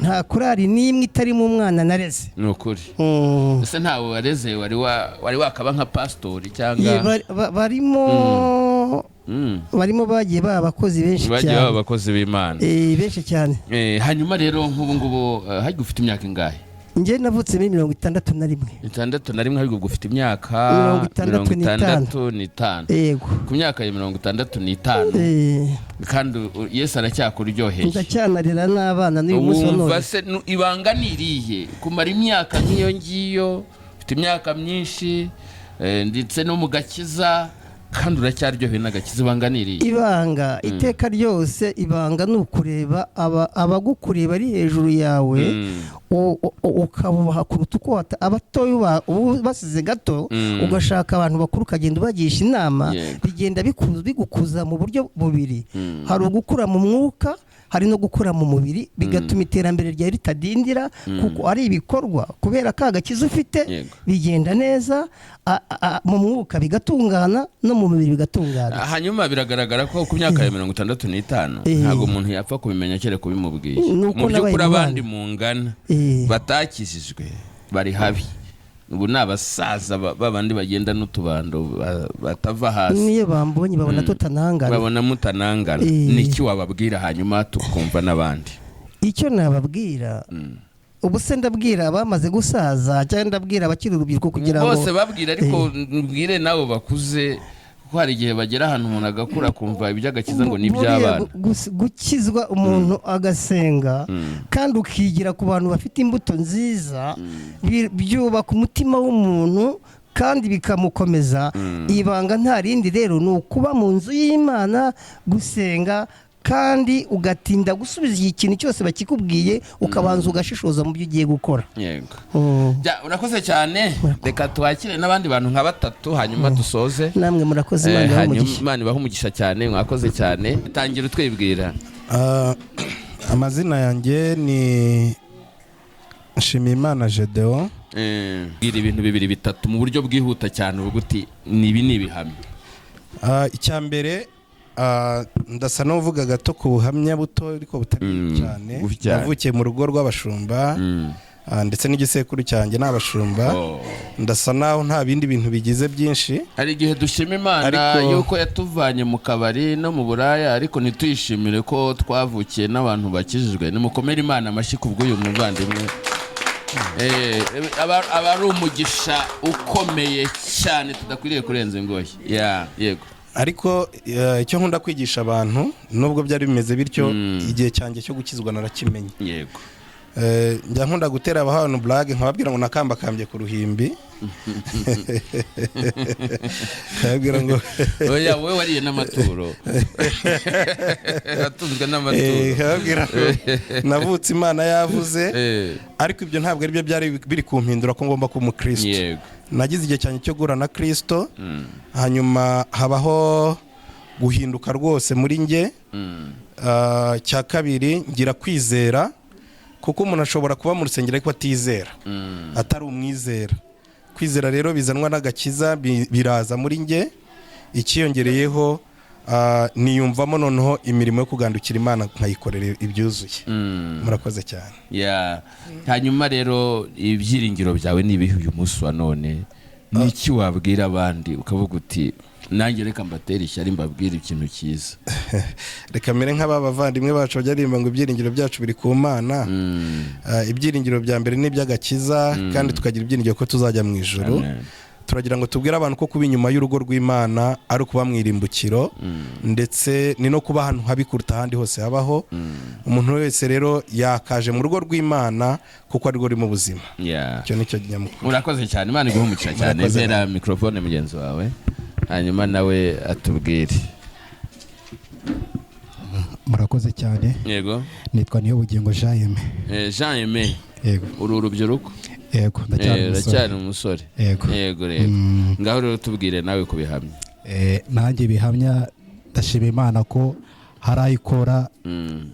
nta korali n'imwe itarimo umwana nareze. Ni ukuri. Ese ntawe wareze wari wakaba nka pasitori cyangwa? Barimo barimo, bagiye baba abakozi benshi Bagiye cyane. baba abakozi b'Imana. Benshi cyane. Hanyuma rero nk'ubu ngubu, harya ufite imyaka ingahe? Njye navutse muri 61. 61, ariko ubwo ufite imyaka 65. 65. Yego. Ku myaka ya 65, kandi Yesu aracyakuryoheye. Ndacyanarira n'abana n'uyu munsi wa Wumva none. se ibanga ni irihe kumara imyaka nk'iyo ngiyo, ufite imyaka myinshi, ndetse no mu gakiza, kandi uracyaryohewe n'agakiza? Ibanga ni irihe? Ibanga, iteka ryose ibanga ni ukureba abagukuriye bari hejuru yawe, ukabubaha kuruta uko abatoya uba basize gato, ugashaka abantu bakuru ukagenda ubagisha inama. Bigenda bigukuza mu buryo bubiri: hari ugukura mu mwuka, hari no gukura mu mubiri, bigatuma iterambere ryawe ritadindira, kuko ari ibikorwa kubera ka gakiza ufite. Bigenda neza mu mwuka bigatungana, no mu mubiri bigatungana. Hanyuma biragaragara ko ku myaka ya 65 ntabwo umuntu yapfa kubimenya kereka ubimubwiye. Nuko Mu nabaye by'ukuri mu bana. abandi mungana batakijijwe bari habi ubu, ni abasaza babandi bagenda n'utubando batava hasi. Niyo bambonye babona tutanangana. Babona mutanangana. Niki wababwira, hanyuma tukumva n'abandi? Icyo nababwira, Ubu se ndabwira abamaze gusaza cyangwa ndabwira abakiri urubyiruko kugira ngo bose babwira, ariko mbwire nabo bakuze, kuko hari igihe bagera ahantu umuntu agakura akumva iby'agakiza ngo ni Buriya iby'abana. Gukizwa umuntu agasenga kandi ukigira ku bantu bafite imbuto nziza, byubaka umutima w'umuntu kandi bikamukomeza. Ibanga nta rindi rero ni ukuba mu nzu y'Imana, gusenga, kandi ugatinda gusubiza ikintu cyose bakikubwiye, ukabanza ugashishoza mu byo ugiye gukora. Yego. Urakoze cyane. Reka twakire n'abandi bantu nka batatu, hanyuma dusoze. Namwe murakoze, Imana ibahe umugisha. Imana ibahe umugisha cyane, mwakoze cyane. Tangira utwibwira. Amazina yanjye ni Nshimiyimana Gedeon. Bwira ibintu bibiri bitatu mu buryo bwihuta cyane, uvuga uti nibi ni ibihamya. Icya mbere, ndasa n'uvuga gato ku buhamya buto ariko butari cyane. Bubi cyane. Navukiye mu rugo rw'abashumba, ndetse n'igisekuru cyanjye ni abashumba. Ndasa naho nta bindi bintu bigize byinshi. Hari igihe dushima Imana yuko yatuvanye mu kabari no mu buraya, ariko ntituyishimire ko twavukiye n'abantu bakijijwe. Nimukomere Imana amashyi ku bw'uyu muvandimwe. Aba ari umugisha ukomeye cyane tudakwiriye kurenza ingoyi. Ya, yego. Ariko icyo nkunda kwigisha abantu, nubwo byari bimeze bityo, igihe cyanjye cyo gukizwa narakimenye. Njya nkunda gutera abantu blague, nkababwira ngo nakambakambye ku ruhimbi. Nkababwira ngo Oya, wowe wariye n'amaturo. Watunzwe n'amaturo. Nkababwira ngo navutse Imana yavuze, ariko ibyo ntabwo aribyo byari biri kumpindura ko ngomba kuba umukristo. Nagize igihe cyanjye cyo guhura na Kristo, hanyuma habaho guhinduka rwose muri njye. Cya kabiri, ngira kwizera, kuko umuntu ashobora kuba mu rusengero ariko atizera, atari umwizera. Kwizera rero bizanwa n'agakiza, biraza muri njye. Ikiyongereyeho, niyumvamo noneho imirimo yo kugandukira Imana, nkayikorera ibyuzuye. Murakoze cyane. Ya. Hanyuma rero ibyiringiro byawe ni ibihe uyu munsi wa none? Ni iki wabwira abandi ukavuga uti nanjye reka mbatere ishyari mbabwire ikintu cyiza? Reka mere nk'aba bavandimwe bacu bajya baririmba ngo ibyiringiro byacu biri ku Mana. Ibyiringiro bya mbere ni iby'agakiza, kandi tukagira ibyiringiro ko tuzajya mu ijuru. Amen. Turagira ngo tubwire abantu ko kuba inyuma y'urugo rw'Imana ari ukuba mu irimbukiro, ndetse ni no kuba ahantu habi kuruta ahandi hose habaho. Umuntu wese rero yakaje mu rugo rw'Imana kuko arirwo ruri mu buzima. Icyo nicyo nyamukuru. Urakoze cyane, Imana iguhe umugisha cyane. Murakoze. Zera microphone mugenzi wawe, hanyuma nawe atubwire. Murakoze cyane. Yego. Nitwa Niyobugingo Jean Aimé. Jean Aimé. Yego. Uri urubyiruko? Yego, ndacyari umusore. Uracyari umusore. Yego. Yego rero. Ngaho rero tubwire nawe kubihamya. Nanjye bihamya, ndashima Imana ko hari aho ikora,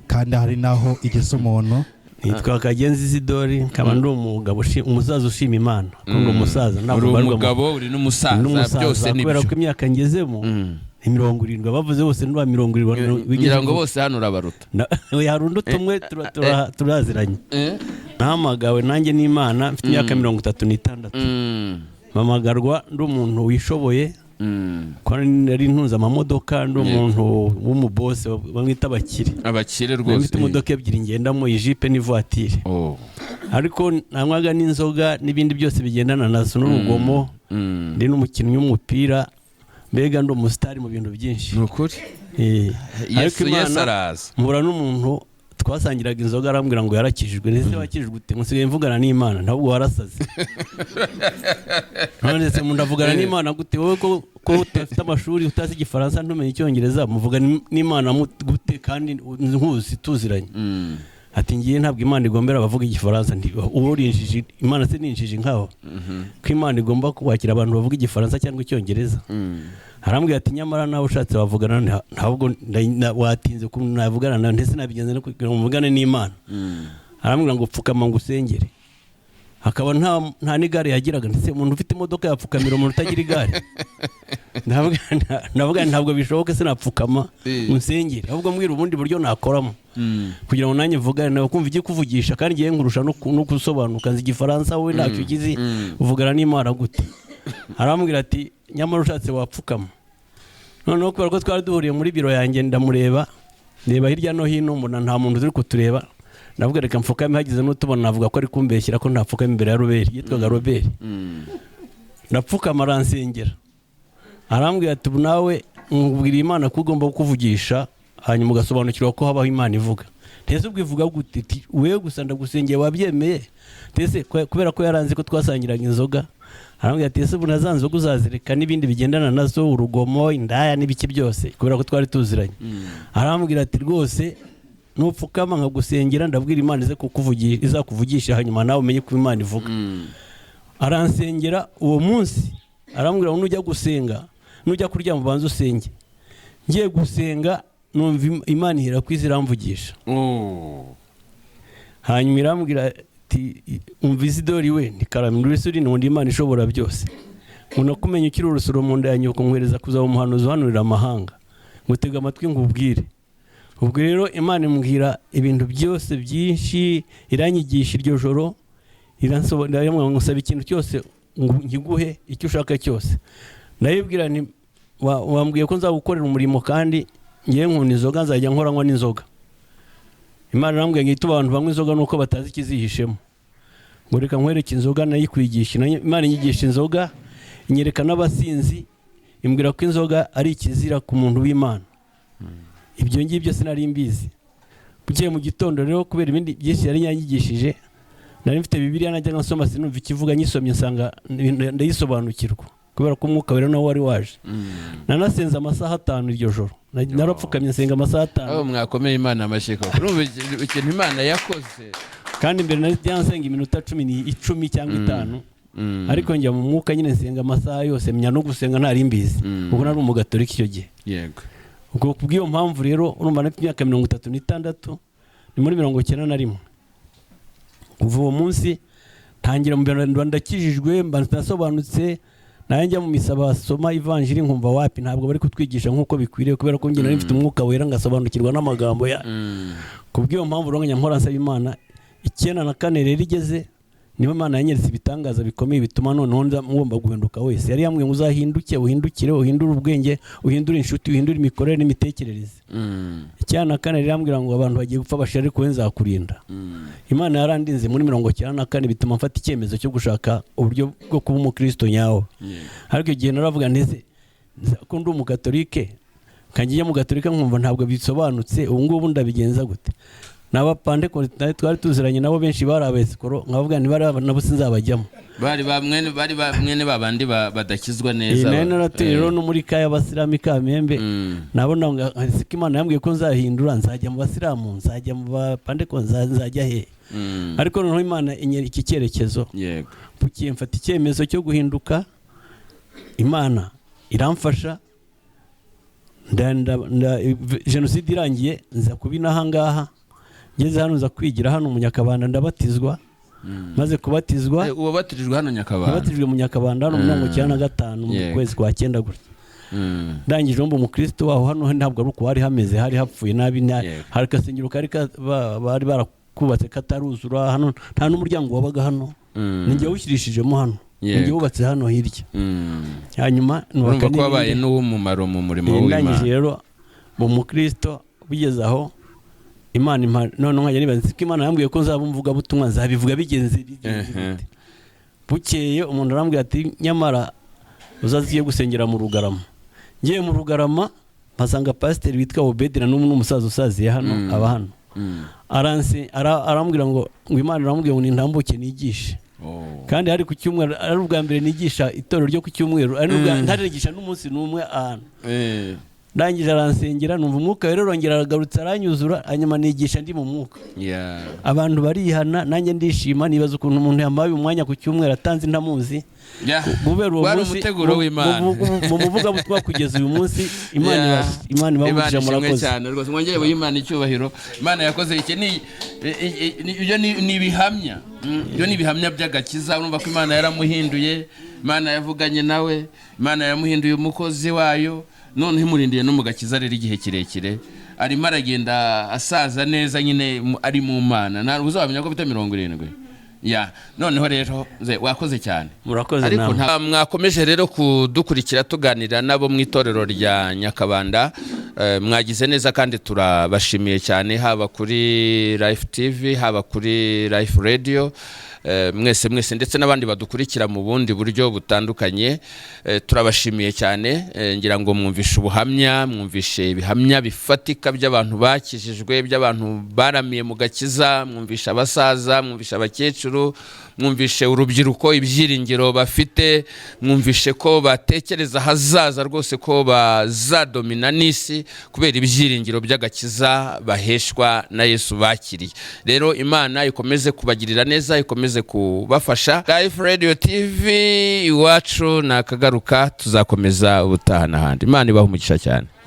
kandi hari naho igeza umuntu. Nitwa Kagenzi Isidori, nkaba ndi umugabo umusaza ushima Imana. Kuko ndi umusaza, ntabwo Uri mbarirwa mu- umugabo, uri n'umusaza, Ndi n'umusaza, byose ni kubera byo. ko imyaka ngezemo ni 70, abavuze bose ni ba 70, bigeze Ngira ngo ku- bose hano urabaruta. Oya, hari undi tumwe turaziranye. Nahamagawe nanjye n'Imana mfite imyaka 36. Mpamagarwa ndi umuntu wishoboye, ko nari ntunze amamodoka, ndi umuntu w'umubose bamwita abakire. Abakire Nari rwose. mfite imodoka ebyiri ngendamo, ijipe n'ivatire. Ariko nanywaga n'inzoga n'ibindi byose bigendana nazo n'urugomo. Ndi n'umukinnyi w'umupira, mbega ndi umusitari mu bintu byinshi. Ni ukuri. Ariko Imana, Yesu araza. mpura n'umuntu twasangiraga inzoga, arambwira ngo yarakijijwe. Ndetse wakijijwe ute? Nsigaye mvugana n'Imana. Ntabwo warasaze. None se umuntu avugana n'Imana gute? Wowe ko udafite amashuri, utazi igifaransa, ntumenye icyongereza, muvugana n'Imana gute kandi nkuzi tuziranye? Ati ngiye ntabwo Imana igombera abavuga igifaransa. Nti uwo uri injiji, Imana se ni injiji nkaho? Ko Imana igomba kwakira abantu bavuga igifaransa cyangwa icyongereza? Arambwira ati nyamara nawe ushatse wavugana, ntabwo watinze ko navugana nawe, ndetse nabigenza no kugira ngo mvugane n'Imana. Arambwira ngo pfukama ngo usengere. Hakaba nta n'igare yagiraga, ndetse umuntu ufite imodoka yapfukamira umuntu utagira igare. Ndavuga ntabwo bishoboka, sinapfukama ngo nsengere, ahubwo mbwira ubundi buryo nakoramo kugira ngo nanjye mvugane nawe, kumva igiye kuvugisha, kandi ngiye nkurusha no gusobanuka, nzi igifaransa wowe ntacyo ugize, uvugana n'Imana gute? Arambwira ati nyamara ushatse wapfukama. Noneho kubera ko twari duhuriye muri biro yanjye, ndamureba, ndeba hirya no hino, mbona nta muntu uri kutureba. Ndavuga reka mfukame, hagize n'utubona navuga ko ari kumbeshyira ko ntapfukame imbere ya Robert, yitwaga Robert. Ndapfukama aransengera, arambwira ati ubu nawe nkubwira Imana ko ugomba kukuvugisha, hanyuma ugasobanukirwa ko habaho Imana ivuga. Ntese ubwo ivuga gute? Ati wewe gusa ndagusengeye wabyemeye. Ntese kubera ko yaranze ko twasangiraga inzoga, arambwira ati ese ubu na za nzoga uzazireka n'ibindi bigendana nazo, urugomo, indaya n'ibiki byose, kubera ko twari tuziranye. Arambwira ati rwose nupfukama nkagusengera ndabwira Imana ize kukuvugisha, izakuvugisha, hanyuma nawe umenye ko Imana ivuga. Aransengera uwo munsi, arambwira ngo nujya gusenga, nujya kuryama ubanze usenge. Ngiye gusenga numva Imana ihera ku isi iramvugisha. Hanyuma irambwira ati umva Isidori we, ntikarame uri n'undi Imana ishobora byose, ngo nakumenye ukiri urusoro mu nda ya nyoko, nkwereza kuzaba umuhanuzi uhanurira amahanga, ngutega amatwi ngubwire. Ubwo rero Imana imbwira ibintu byose byinshi, iranyigisha iryo joro, iransobanurira ngusaba ikintu cyose nkiguhe icyo ushaka cyose. Ndayibwira nti wambwiye ko nzagukorera umurimo kandi ngiye nkunda inzoga, nzajya nkoranywa n'inzoga. Imana irambwiye ngo ituba abantu banywa inzoga nuko batazi ikizihishemo, ngo reka nkwereke inzoga nayikwigisha. Imana inyigisha inzoga, inyereka n'abasinzi, imbwira ko inzoga ari ikizira ku muntu w'Imana. Ibyo ngibyo sinari mbizi. Bugiye mu gitondo rero kubera ibindi byinshi yari yanyigishije, nari mfite Bibiliya najya nsoma sinumva ikivuga, nyisomye nsanga ndayisobanukirwa kubera ko umwuka wera nawe wari waje. Nanasenze amasaha 5 iryo joro, narapfukamye nsenga amasaha 5. Aho mwakomeye Imana amashyi koko. Urumva ikintu Imana yakoze. Kandi mbere nari nsenga iminota 10 cyangwa 5, ariko njya mu mwuka nyine nsenga amasaha yose, menya no gusenga ntari mbizi, ubwo nari umugatolika icyo gihe. Yego. Ubwo kubw'iyo mpamvu rero urumva nafite imyaka 36, ni muri 91. Kuva uwo munsi ntangira mu bintu ndakijijwe, mba nasobanutse, naye njya mu misa basoma ivanjiri nkumva wapi ntabwo bari kutwigisha nkuko bikwiriye, kubera ko njye nari mfite umwuka wera ngasobanukirwa n'amagambo ya. Kubw'iyo mpamvu rero njya mpora nsaba Imana. 94 rero igeze niba Imana yanyeretse ibitangaza bikomeye bituma noneho ngomba guhinduka wese. Yari yambwiye ngo uzahinduke, uhindukire, uhindure ubwenge, uhindure inshuti, uhindure imikorere n'imitekerereze. 94 rero yambwira ngo abantu bagiye gupfa bashira ariko we nzakurinda. Imana yarandinze muri 94 bituma mfata icyemezo cyo gushaka uburyo bwo kuba umukristo nyawo. Ariko igihe naravuga nti ko ndi umukatolike, kangiye mu gatolika nkumva ntabwo bisobanutse, ubu ngubu ndabigenza gute? Naba Pantekote twari tuziranye nabo benshi bari abesikoro, nkavuga nti bari nabo sinzabajyamo, bari bamwene babandi badakizwa neza. Nari naratuye rero no muri kaya abasilamu Kamembe, nabona siko Imana yambwiye ko nzahindura, nzajya mu basilamu, nzajya mu Pantekote, nzajya he. Ariko noneho Imana inyereka iki cyerekezo. Yego. Bukiye mfata icyemezo cyo guhinduka, Imana iramfasha. Jenoside irangiye nza kubina ahangaha, ngeze hano nza kwigira hano mu Nyakabanda, ndabatizwa. Maze kubatizwa, uwo batirijwe hano Nyakabanda, batirijwe mu Nyakabanda hano mu 95 mu kwezi kwa 9 gutya. Ndangije mba umukristo waho. Hano ntabwo ari uko hari hameze, hari hapfuye nabi, hari kasengero kari bari barakubatse kataruzura hano, nta n'umuryango wabaga hano. Ninjye wushyirishijemo hano, ninjye wubatse hano hirya. Hanyuma nubaka ko wabaye n'uw'umumaro mu murimo w'Imana. Ndangije rero mu mukristo bigeze aho Imana none nkajya nibaza ko Imana yambwiye ko nzaba umvuga butumwa, nzabivuga bigenze bite. Bukeye umuntu arambwira ati nyamara uzaziye gusengera mu Rugarama. Ngiye mu Rugarama mpasanga pasiteri witwa Obedira n'umusaza usaziye hano, aba hano. Arambwira ngo Imana irambwiye ngo nintambuke nigishe. Kandi hari ku cyumweru, ari ubwa mbere nigisha itorero ryo ku cyumweru, ari ubwa ntarigisha n'umunsi n'umwe ahantu. Ndangije aransengera numva umwuka rero rongera aragarutse aranyuzura, hanyuma nigisha ndi mu mwuka. Abantu barihana nanjye ndishima, nibaza ukuntu umuntu yamaye umwanya ku cyumweru atanze ntamuzi. Kubera uwo munsi mu muvuga butwa kugeza uyu munsi Imana Imana ibamugisha, murakoze cyane rwose. Mwongere buhe Imana icyubahiro. Imana yakoze iki ni ibyo ni ibihamya, ibyo ni ibihamya by'agakiza. Urumva ko Imana yaramuhinduye, Imana yavuganye nawe, Imana yamuhinduye umukozi wayo, none imurindiye no mu gakiza rero igihe kirekire. Arimo aragenda asaza neza nyine ari mu Mana, ntabwo uzamenya ko bita 70. Ya noneho rero wakoze cyane, murakoze. Ariko mwakomeje rero kudukurikira tuganira nabo mu itorero rya Nyakabanda. Mwagize neza kandi turabashimiye cyane, haba kuri Life TV, haba kuri Life Radio, mwese mwese, ndetse n'abandi badukurikira mu bundi buryo butandukanye. Turabashimiye cyane. Ngira ngo mwumvishe ubuhamya, mwumvishe ibihamya bifatika by'abantu bakijijwe, by'abantu baramiye mu gakiza, mwumvishe abasaza, mwumvishe abakecuru, mwumvishe urubyiruko ibyiringiro bafite, mwumvishe ko batekereza ahazaza rwose, ko bazadomina n'isi kubera ibyiringiro by'agakiza baheshwa na Yesu bakiriye. Rero Imana ikomeze kubagirira neza, ikomeze kubafasha. Life Radio TV, iwacu ni akagaruka, tuzakomeza ubutaha n'ahandi. Imana ibahe umugisha cyane.